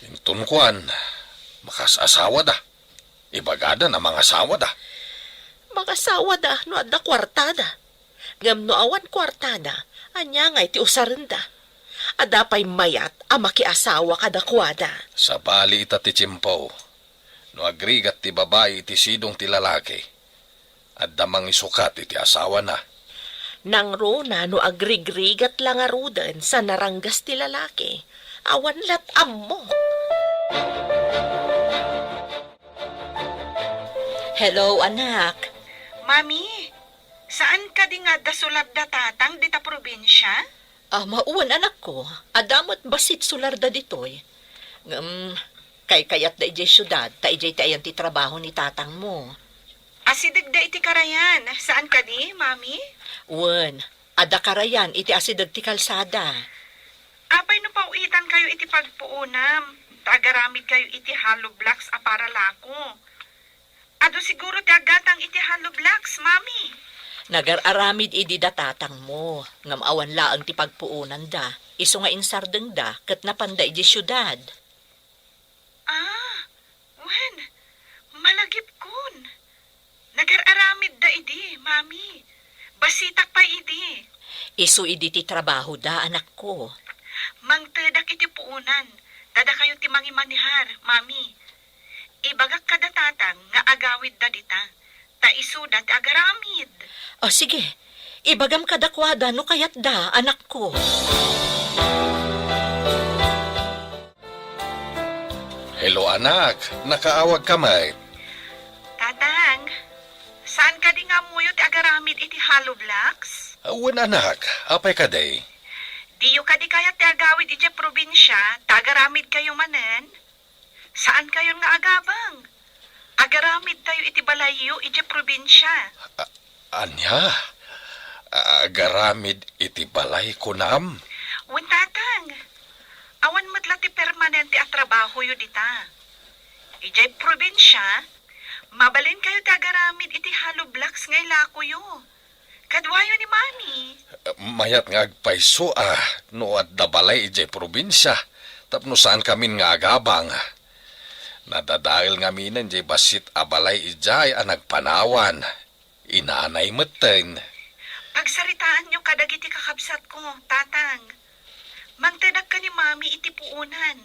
Inton kuan, makasasawada. Ibagada a mangasawada. Mangasawada no adda kuartada. Ngem no awan kuartada, ania ngay ti usarenda? Adda pay mayat a makiasawa kadakuada. Sabali ita ti tiempo. No agrigat ti babai iti sidong ti lalaki, adda mangisukat iti asawana. Nangruna no agrigrigat la ngaruden sa naranggas ti lalaki, awan lat ammo. Hello, anak. Mami, saan kadi nga adda sularda tatang dita probinsia? Ah, wen, anakko. Adda met bassit sularda ditoy. Ngem, kaykayatda idiay siudad, ta idiay ti ayan ti trabaho ni tatangmo. Asidegda iti karayan. Saan kadi, Mami? Wen, adda karayan iti asideg ti kalsada. Apay no paw-itankayo iti pagpuonam, ta agaramidkayo iti hollow blocks a paralako? Adu siguro ti aggatang iti hollow blocks, Mami. Nagar-aramid idi da tatangmo, ngem awan laeng ti pagpuonanda, isu nga insardengda ket napanda idiay siudad. Ah, wen, malagipkon. Nagar-aramidda idi, Mami. Bassitak pay idi. Isu idi ti trabahoda, anakko. Mangtedak iti puonan, ta dakayo ti mangimanehar, Mami. Ibagak kada tatang nga agawidda dita, ta isuda ti agaramid. O, sige. Ibagam kadakuada no kayatda, anakko. Hello, anak. Nakaawagka met? Tatang, saan kadi nga ammoyo ti agaramid iti hollow blocks? Wen, anak. Apay kadi? Diyo kadi kayat ti agawid idiay probinsia, ta agaramidkayo manen? Saankayon nga agabang. Agaramidtayo iti balayyo idiay probinsia. A-, ania? Agaramid iti balay, kunam? Wen, tatang. Awan met la ti permanente a trabahoyo dita. Idiay probinsia, mabalinkayo ti agaramid iti hollow blocks nga ilakoyo. Kaduayo ni Mami. Mayat nga agpayso a no adda balay idiay probinsia tapno saankamin nga agabang. Nadadael ngaminen diay bassit a balay idiay a nagpanawan. Inanay metten. Pagsaritaanyo kadagiti kakabsatko, Tatang. Mangtedak ken ni Mami iti puonan.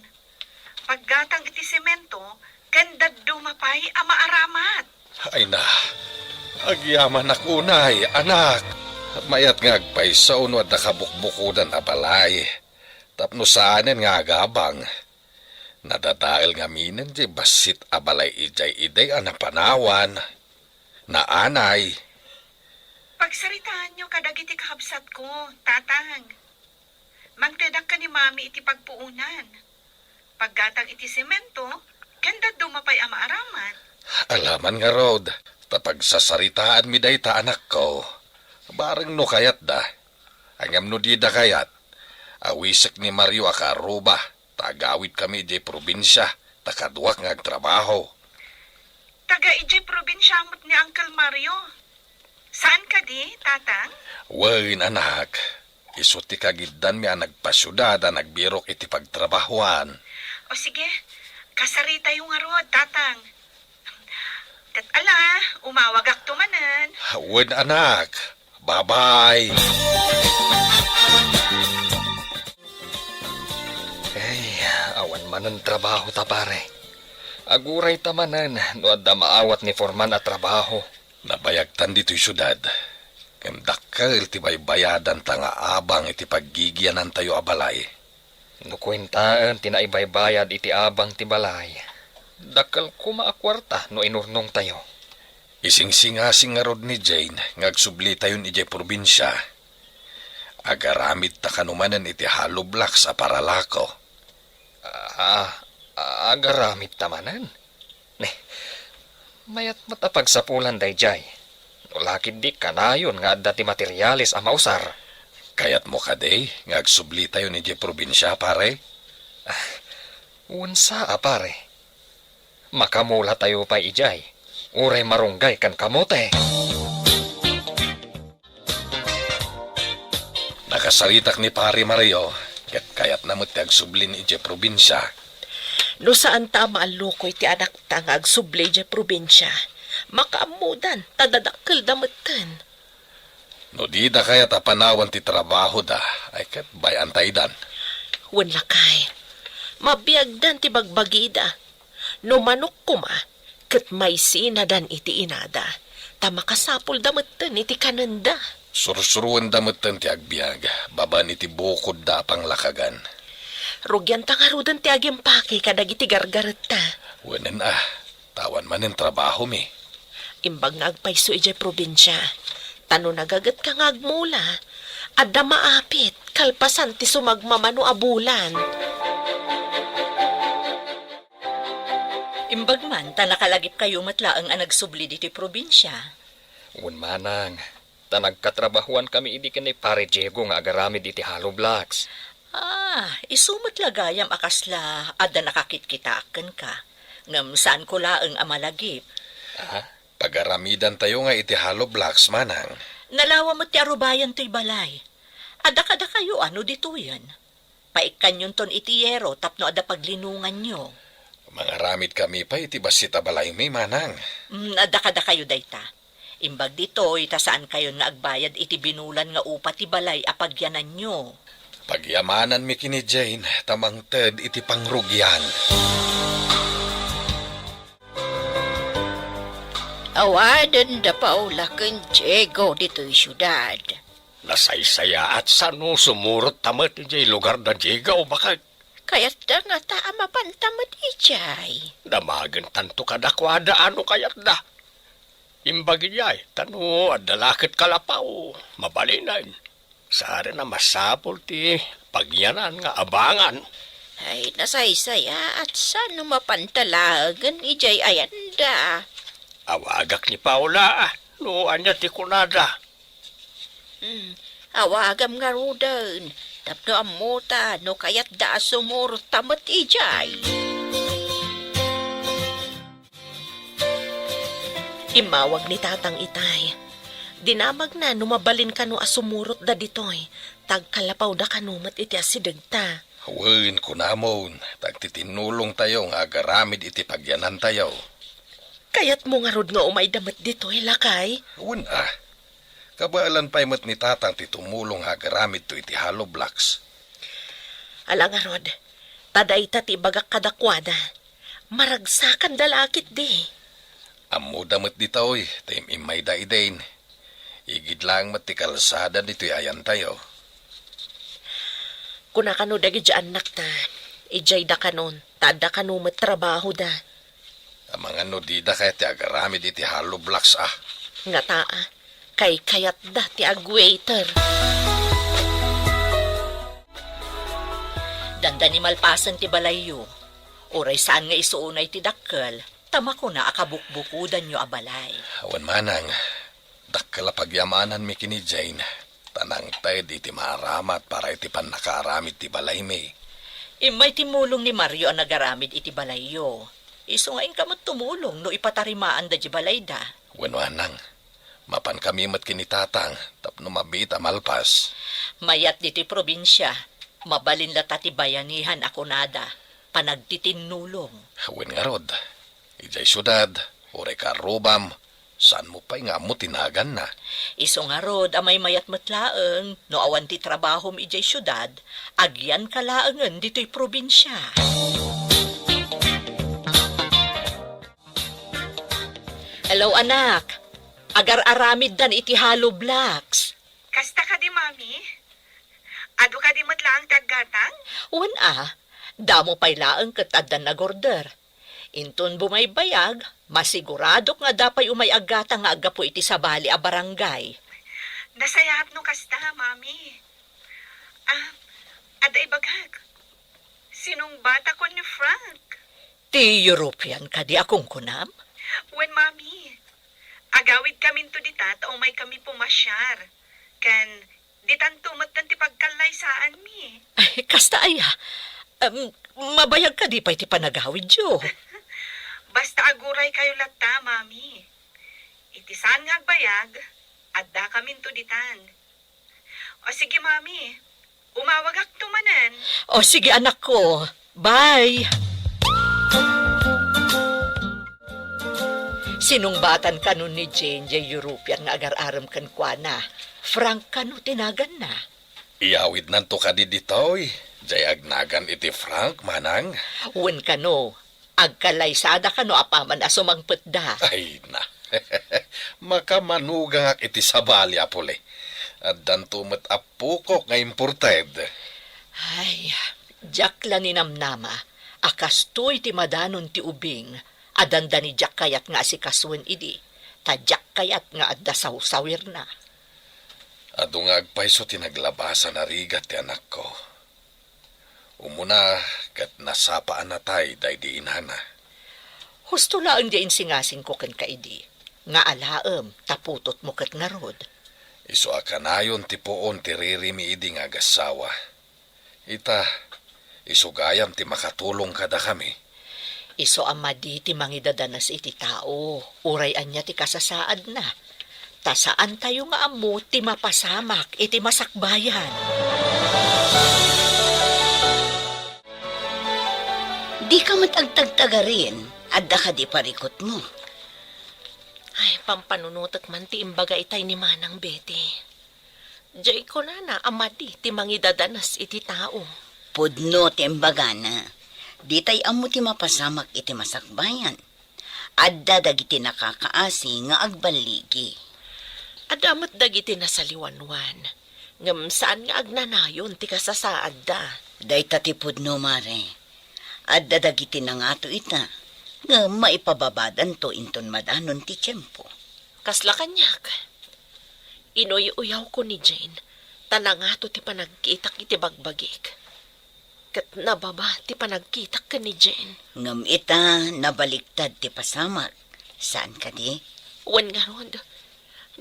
Paggatang iti semento ken dadduma pay a maaramat. Ay na, agyamanak unay, anak. Mayat nga agpayso no adda kabukbukodan a balay tapno saanen nga agabang. Nadadael ngaminen diay bassit a balay idiay idi a napanawan. Naanay. Pagsaritaanyo kadagiti kakabsatko, Tatang. Mangtedak ken ni Mami iti pagpuonan. Paggatang iti semento, ken dadduma pay a maaramat. Alaman ngarud, ta pagsasaritaanmi dayta, anakko. Bareng no kayatda. Ngem no dida kayat, awisek ni Mario a kaaruba, ta agawidkami idiay probinsia, ta kaduak nga agtrabaho. Taga idiay probinsia met ni Uncle Mario. Saan kadi, Tatang? Wen, anak. Isu ti kagiddanmi a nagpasiudad a nagbirok iti pagtrabahoan. O sige, kasaritayo ngarud, Tatang. Ket ala, umawagakto manen. Wen, anak. Bye-bye. Ay, awan manen trabaho ta, pare. Agurayta manen no adda maawat ni foreman a trabaho. Nabayagtan ditoy siudad, ngem dakkel ti baybayadanta nga abang iti paggigianantayo a balay. No kuentaen ti naibaybayad iti abang ti balay, dakkel koma a kuarta no inurnongtayo. Isingsingasing ngarud ni Jane nga agsublitayon idiay probinsia. Agaramidta kano manen iti hollow blocks a paralako. Ah, agaramidta manen? Mayat met a pagsapulan daydiay. No la ketdi kanayon nga adda ti materiales a mausar. Kayatmo kadi nga agsublitayon idiay probinsia, pare? Ah, wen sa a, pare. Makamulatayo pay idiay. Uray marunggay ken kamote. Nakasaritak ni Pare Mario, ket kayatna met ti agsublin idiay probinsia. No saanta a maallukoy ti anakta nga agsubli idiay probinsia, makaammodan ta dadakkelda metten. No dida kayat a panawan ti trabahoda, ay ket bay-antaydan. Wen lakay, mabiagdan ti bagbagida. No manok koma, ket maisinadan iti inada, ta makasapulda metten iti kanenda. Sursuroenda metten ti agbiag, babaen iti bukodda a panglakagan. Rugianta ngaruden ti agimpake kadagiti gargaretta. Wenen a, ta awan manen trabahomi. Imbag nga agpayso idiay probinsia, ta no nagagetka nga agmula, adda maapit kalpasan ti sumagmamano a bulan. Imbag man ta nakalagipkayo met laeng a nagsubli ditoy probinsia. Wen manang, ta nagkatrabahoankami idi ken ni Pare Diego nga agaramid iti hollow blocks. Ah, isu met la gayam a kasla adda nakakitkitaak kenka. Ngem saanko laeng a malagip. Ah, pagaramidantayo nga iti hollow blocks, manang. Nalawa met ti arubayan toy balay. Adda kadakayo a no ditoyen. Paikkanyonton iti yero tapno adda paglinonganyo. Mangaramidkami pay iti bassit a balaymi, manang. Mm, adda kadakayo dayta. Imbag ditoy, ta saankayon nga agbayad iti binulan nga upa ti balay a pagyananyo. Pagyamananmi ken ni Jane, ta mangted iti pangrugian. Awaden da Paula ken Diego ditoy siudad. Nasaysayaat sano sumurot ta met idiay lugar da Diego, baket. Kayatda ngata a mapanta met idiay. Damagentanto kadakuada a no kayatda. Imbag idiay, ta no adda la ket kalapaw, mabalinen. Saan a masapul ti pagyanan nga abangan. Ay, nasaysayaat sano mapanta laengen idiay ayanda. Awagak ni Paula, no ania ti kunada. Hmm, awagam ngaruden, tapno ammota no kayatda a sumurot ta met idiay. Immawag ni Tatang itay. Dinamagna no mabalin kano a sumurotda ditoy, ta agkalapawda kano met iti asidegta. Wen, kunamon, ta agtitinnulongtayo nga agaramid iti pagyanantayo. Kayatmo ngarud nga umayda met ditoy, lakay? Wen a. Kabaelan pay met ni Tatang ti tumulong nga agaramidto iti hollow blocks. Ala ngarud, ta dayta ti ibagak kadakuada. Maragsakanda la ketdi. Ammoda met ditoy, ta im-immayda idin. Igid laeng met ti kalsada ditoy ayantayo. Kuna kano dagiti annakta, idiayda kanon, ta adda kano met trabahoda. Amangan no dida kayat ti agaramid iti hollow blocks a. Ngata a, kaykayatda ti agwaiter. Dandani malpasen ti balayyo. Uray saan nga isu unay ti dakkel, ta makuna a kabukbukodanyo a balay. Awan manang, dakkel a pagyamananmi ken ni Jane, ta nangted iti maaramat para iti pannakaaramid ti balaymi. Immay timmulong ni Mario a nagaramid iti balayyo. Isu nga inka met tumulong no ipatarimaanda di balayda. Wen manang, mapankami met ken ni Tatang tapno mabiit a malpas. Mayat ditoy probinsia, mabalin latta ti bayanihan a kunada, panagtitinnulong. Wen ngarud, idiay siudad, uray karrubam, saanmo pay nga ammo ti naganna. Isu ngarud a maymayat met laeng no awan ti trabahom idiay siudad, agyanka laengen ditoy probinsia. Hello, anak. Agar-aramiddan iti hollow blocks. Kasta kadi, Mami? Adu kadi met laeng ti aggatang? Wen a, damo pay laeng ket addan nagorder. Inton bumaybayag, masiguradok nga adda pay umay aggatang nga aggapu iti sabali a barangay. Nasayaat no kasta, Mami. Ah, adda ibagak. Sinong batakon ni Frank? European kadi a kunkunam? Wen, Mami. Agawidkaminto dita ta umaykami pumasiar. Ken ditanto metten ti pagkallaysaanmi. Ay, kasta aya. Em, mabayag kadi pay ti panagawidyo? Basta aguraykayo latta, Mami. Iti saan nga agbayag, addakaminto ditan. O sige, Mami. Umawagakto manen. O sige, anakko. Bye. Sinungbatan kano ni Jane jay European nga agar-arem kenkuana. Frank kano ti naganna? Iyawidnanto kadi ditoy, jay agnagan iti Frank, manang? Wen kano, agkalaysada kano apaman a sumangpetda. Ay na. Makamanugangak iti sabali a puli. Addanto met a pukok nga imported. Ay, diak la ninamnama a kastoy ti madanon ti ubing a dandani diak kayat nga asikasuen idi, ta diak kayat nga adda sawsawirna. Adu nga agpayso ti naglabasan a rigat ti anakko. Umuna ket nasapa a natay daydi inana. Husto laeng ti insingasingko kenka idi, nga alaem ta putotmo ket ngarud. Isu a kanayon ti puon ti ririmi idi nga agassawa. Ita, isu gayam ti makatulong kadakami. Isu a madi ti mangidadanes iti tao, uray ania ti kasasaadna. Ta saantayo nga ammo ti mapasamak iti masakbayan. Dika met agtagtagarin, adda kadi parikutmo? Ay, pampanunotek man ti imbaga itay ni Manang Betty. Jay kunana a madi ti mangidadanes iti tao. Pudno ti imbagana. Ditay ammo ti mapasamak iti masakbayan. Adda dagiti nakakaasi nga agballigi. Adda met dagiti nasaliwanwan, ngem saan nga agnanayon ti kasasaadda. Dayta ti pudno, Mare. Adda dagiti nangato ita, ngem maipababadanto inton madanon ti tiempo. Kasla kaniak. Inuy-uyawko ni Jane, ta nangato ti panagkitak iti bagbagik. Ket nababa ti panagkitak ken ni Jane. Ngem ita, nabaliktad ti pasamak. Saan kadi? Wen ngarud,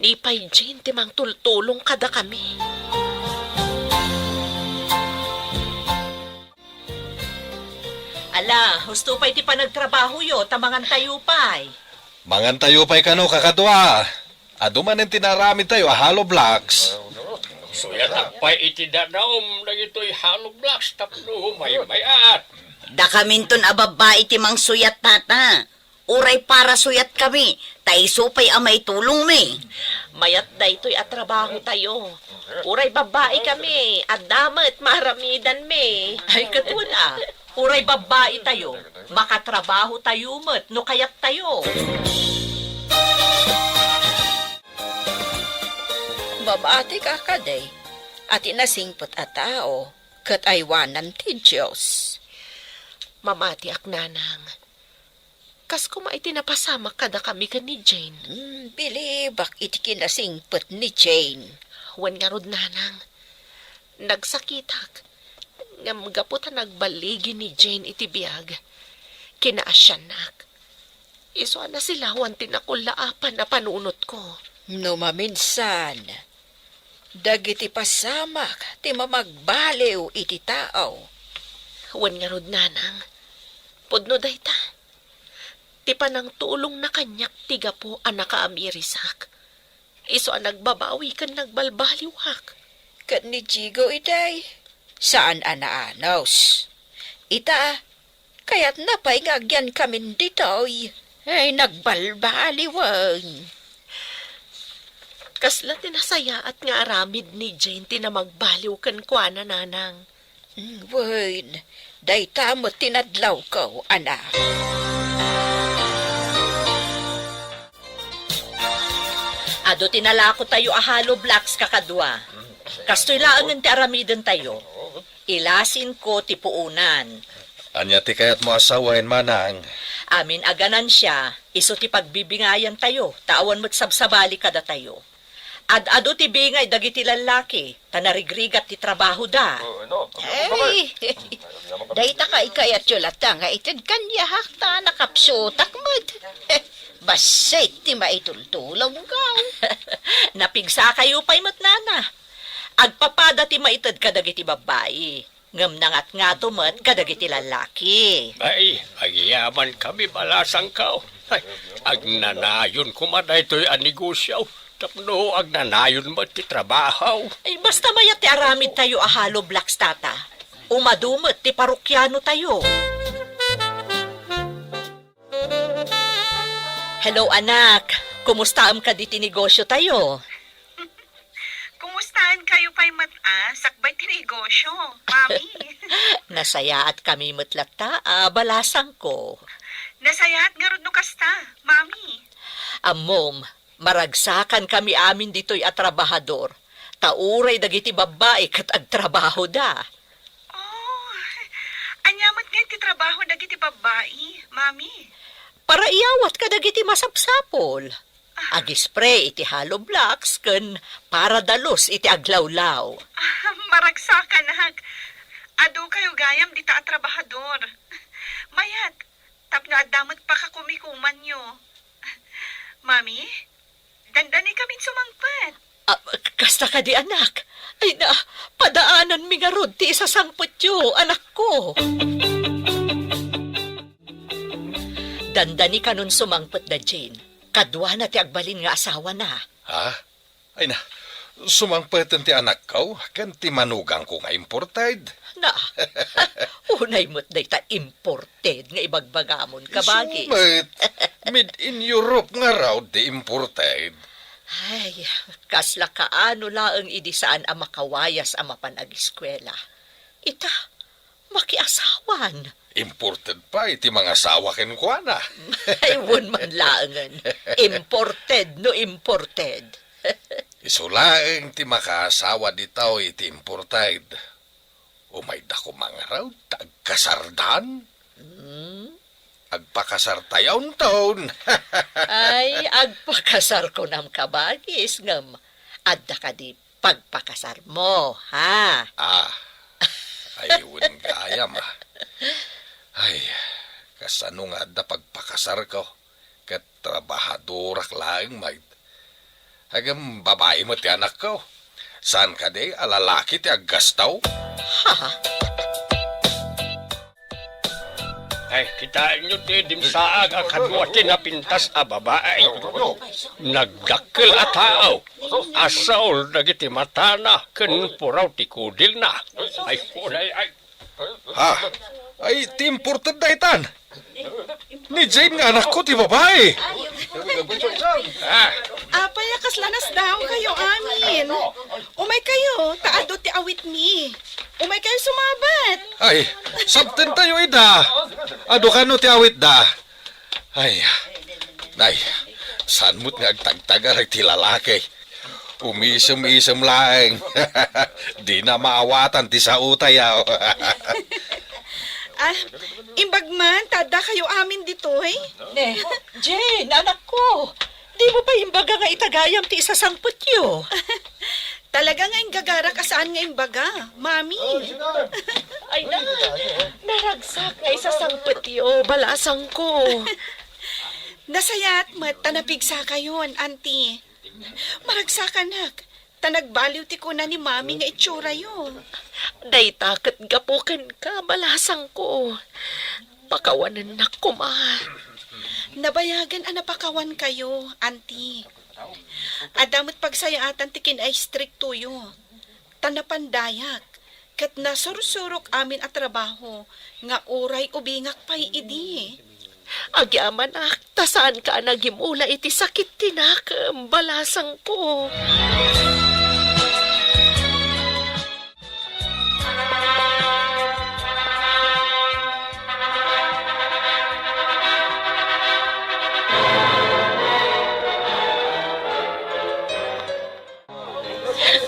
ni pay Jane ti mangtultulong kadakami. Ala, husto pay ti panagtrabahoyo, ta mangantayo pay. Mangantayo pay kano, kakadua. Adu manen ti naaramidtayo a hollow blocks. Suyatak pay iti dadaum dagitoy hollow blocks tapno maymay-at. Dakaminton a babbai ti mangsuyat, tata. Uray para suyatkami, ta isu pay a maitulongmi. Mayat daytoy a trabahotayo. Uray babbaikami, adda met maaramidanmi. Ay, ket wen a, uray babbaitayo, makatrabahotayo met no kayattayo. Mamatika kadi a ti nasingpet a tao ket aywanan ti Dios. Mamatiak, nanang. Kas koma iti napasamak kadakami ken ni Jane. Hmm, bilibak iti kinasingpet ni Jane. Wen ngarud, nanang, nagsakitak. Ngem gapu ta nagballigi ni Jane iti biag, kinaasiannak. Isu a nasilawan ti nakullaapan a panunotko. No maminsan, dagiti pasamak ti mamagbaliw iti tao. Wen ngarud, nanang, pudno dayta. Ti panangtulongna kaniak ti gapu a nakaamirisak. Isu a nagbabawi ken nagbalbaliwak. Ket ni Jigo itay, saan a naanus. Ita, kayatna pay nga agyankamin ditoy. Ay, nagbalbaliwen. Kasla ti nasayaat nga aramid ni Jane ti namagbaliw kenkuana, nanang. Mm, wen, dayta met ti nadlawko, anak. Adu ti nalakotayo a hollow blocks, kakadua. Kastoy laengen ti aramidentayo. Ilasinko ti puonan. Ania ti kayatmo a sawen, manang? Amin a ganansia, isu ti pagbibingayantayo, ta awan met sabsabali kadatayo. Ad-adu ti bingay dagiti lallaki, ta narigrigat ti trabahoda. Oh, ano? Ay, dayta kaykayatyo latta nga ited kaniahak ta nakapsutak met. Bassit ti maitultulongko. Napigsakayo pay met, nana. Agpapada ti maited kadagiti babbai. Ngem nangatngato met kadagiti lallaki. Ay, agyamankami, balasangko. Ay, agnanayon koma daytoy a negosio tapno agnanayon met ti trabaho. Ay, basta mayat ti aramidtayo a hollow blocks, tata. Umadu met ti parokianotayo. Hello, anak. Kumustaem kadi ti negosiotayo? Kumustaankayo pay met a sakbay ti negosio, Mami? Nasayaatkami met latta a balasangko. Nasayaat ngarud no kasta, Mami. Ammom, maragsakankami amin ditoy a trabahador, ta uray dagiti babbai ket agtrabahoda. Oh, ania met ngay ti trabaho dagiti babbai, Mami? Paraiyawat kadagiti masapsapol. Agispray iti hollow blocks ken paradalus iti aglawlaw. Ah, maragsakanak. Adukayo gayam dita a trabahador. Mayat, tapno adda met pakakumikumanyo. Mami, dandanikamin sumangpet. Ah, k-, kasta kadi, anak? Ay na, padaananmi ngarud ti isasangpetyo, anakko. Dandanikanon sumangpet da Jane. Kaduana ti agbalin nga asawana. Ha? Ay na, sumangpeten ti anakko ken ti manugangko nga imported. Na, unay met dayta imported nga ibagbagamon, kabagis. Isu met, made in Europe ngarud ti imported. Ay, kasla kaano laeng idi saan a makawayas a mapan agiskuela. Ita, makiasawan. Imported pay ti mangasawa kenkuana. Ay, wen man laengen. Imported no imported. Isu laeng ti makaasawa ditoy iti imported. Umayda koma ngarud ta agkasardan. Hmm? Agpakasartayo inton. Ay, agpakasar kunam, kabagis, ngem adda kadi pagpakasarmo, ha? Ah, ay, wen gayam, ah. Ay, kasano nga adda pagpakasarko? Ket trabahadorak laeng met. Ngem babai met ti anakko. Saan kadi a lalaki ti aggastaw? Ha? Ay, kitaenyo ti dimsaag a kadua ti napintas a babai. Nagdakkel a tao. Asaol dagiti matana ken puraw ti kudilna. Ay, unay, ay. Ha? Ay, ti imported daytan. Ni Jane nga anakko ti babai. Ah. Apay a kasla nasdaawkayo amin? Umaykayo, ta adu ti awitmi. Umaykayo sumabet. Ay, sabtentayo ida. Adu kano ti awitda? Ay, nay, saan met nga agtagtagar ti lalaki? Umisem-isem laeng. Dina maawatan ti saotayo. Ah, imbag man, ta addakayo amin ditoy? Ne, Jane, anakko, dimo pay imbaga nga itagayam ti isasangpetyo? Talaga nga inggagarak a saan nga imbaga, Mami. Ay na, naragsak nga isasangpetyo, balasangko. Nasayaat met ta napigsakayon, Auntie. Maragsakanak, ta nagbaliw ti kuna ni Mami nga itsuratayo. Dayta ket gapu kenka, balasangko. Pakawanennak koma. Nabayagen a napakawankayo, Auntie. Adda met pagsayaatan ti kinaistriktoyo. Ta napandayak, ket nasursurok amin a trabaho nga uray ubingak pay idi. Agyamanak, ta saanka a nagimula iti sakit ti nakem, balasangko.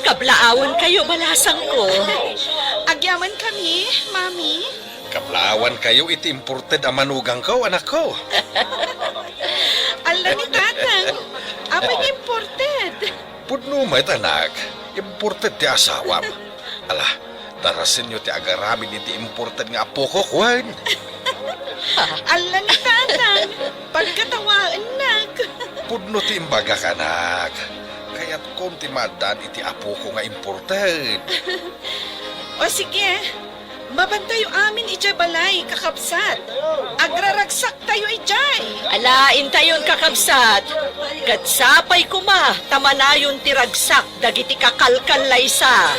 Kablaawankayo, balasangko. Agyamankami, Mami. Kablaawankayo iti imported a manugangko, anakko. Ala ni Tatang, apay nga imported? Pud-, No met, anak, imported ti asawam. Ala, darasenyo ti agaramid iti imported nga apokok, wen? Alla ni Tatang, pagkatawaennak. Pudno ti imbagak, anak. Kayatkon ti maaddaan iti apoko nga imported. O sige, mapantayo amin idiay balay, kakabsat. Agraragsaktayo idiay. Ala, intayon, kakabsat. Ket sapay koma ta manayon ti ragsak dagiti kakalkallaysa.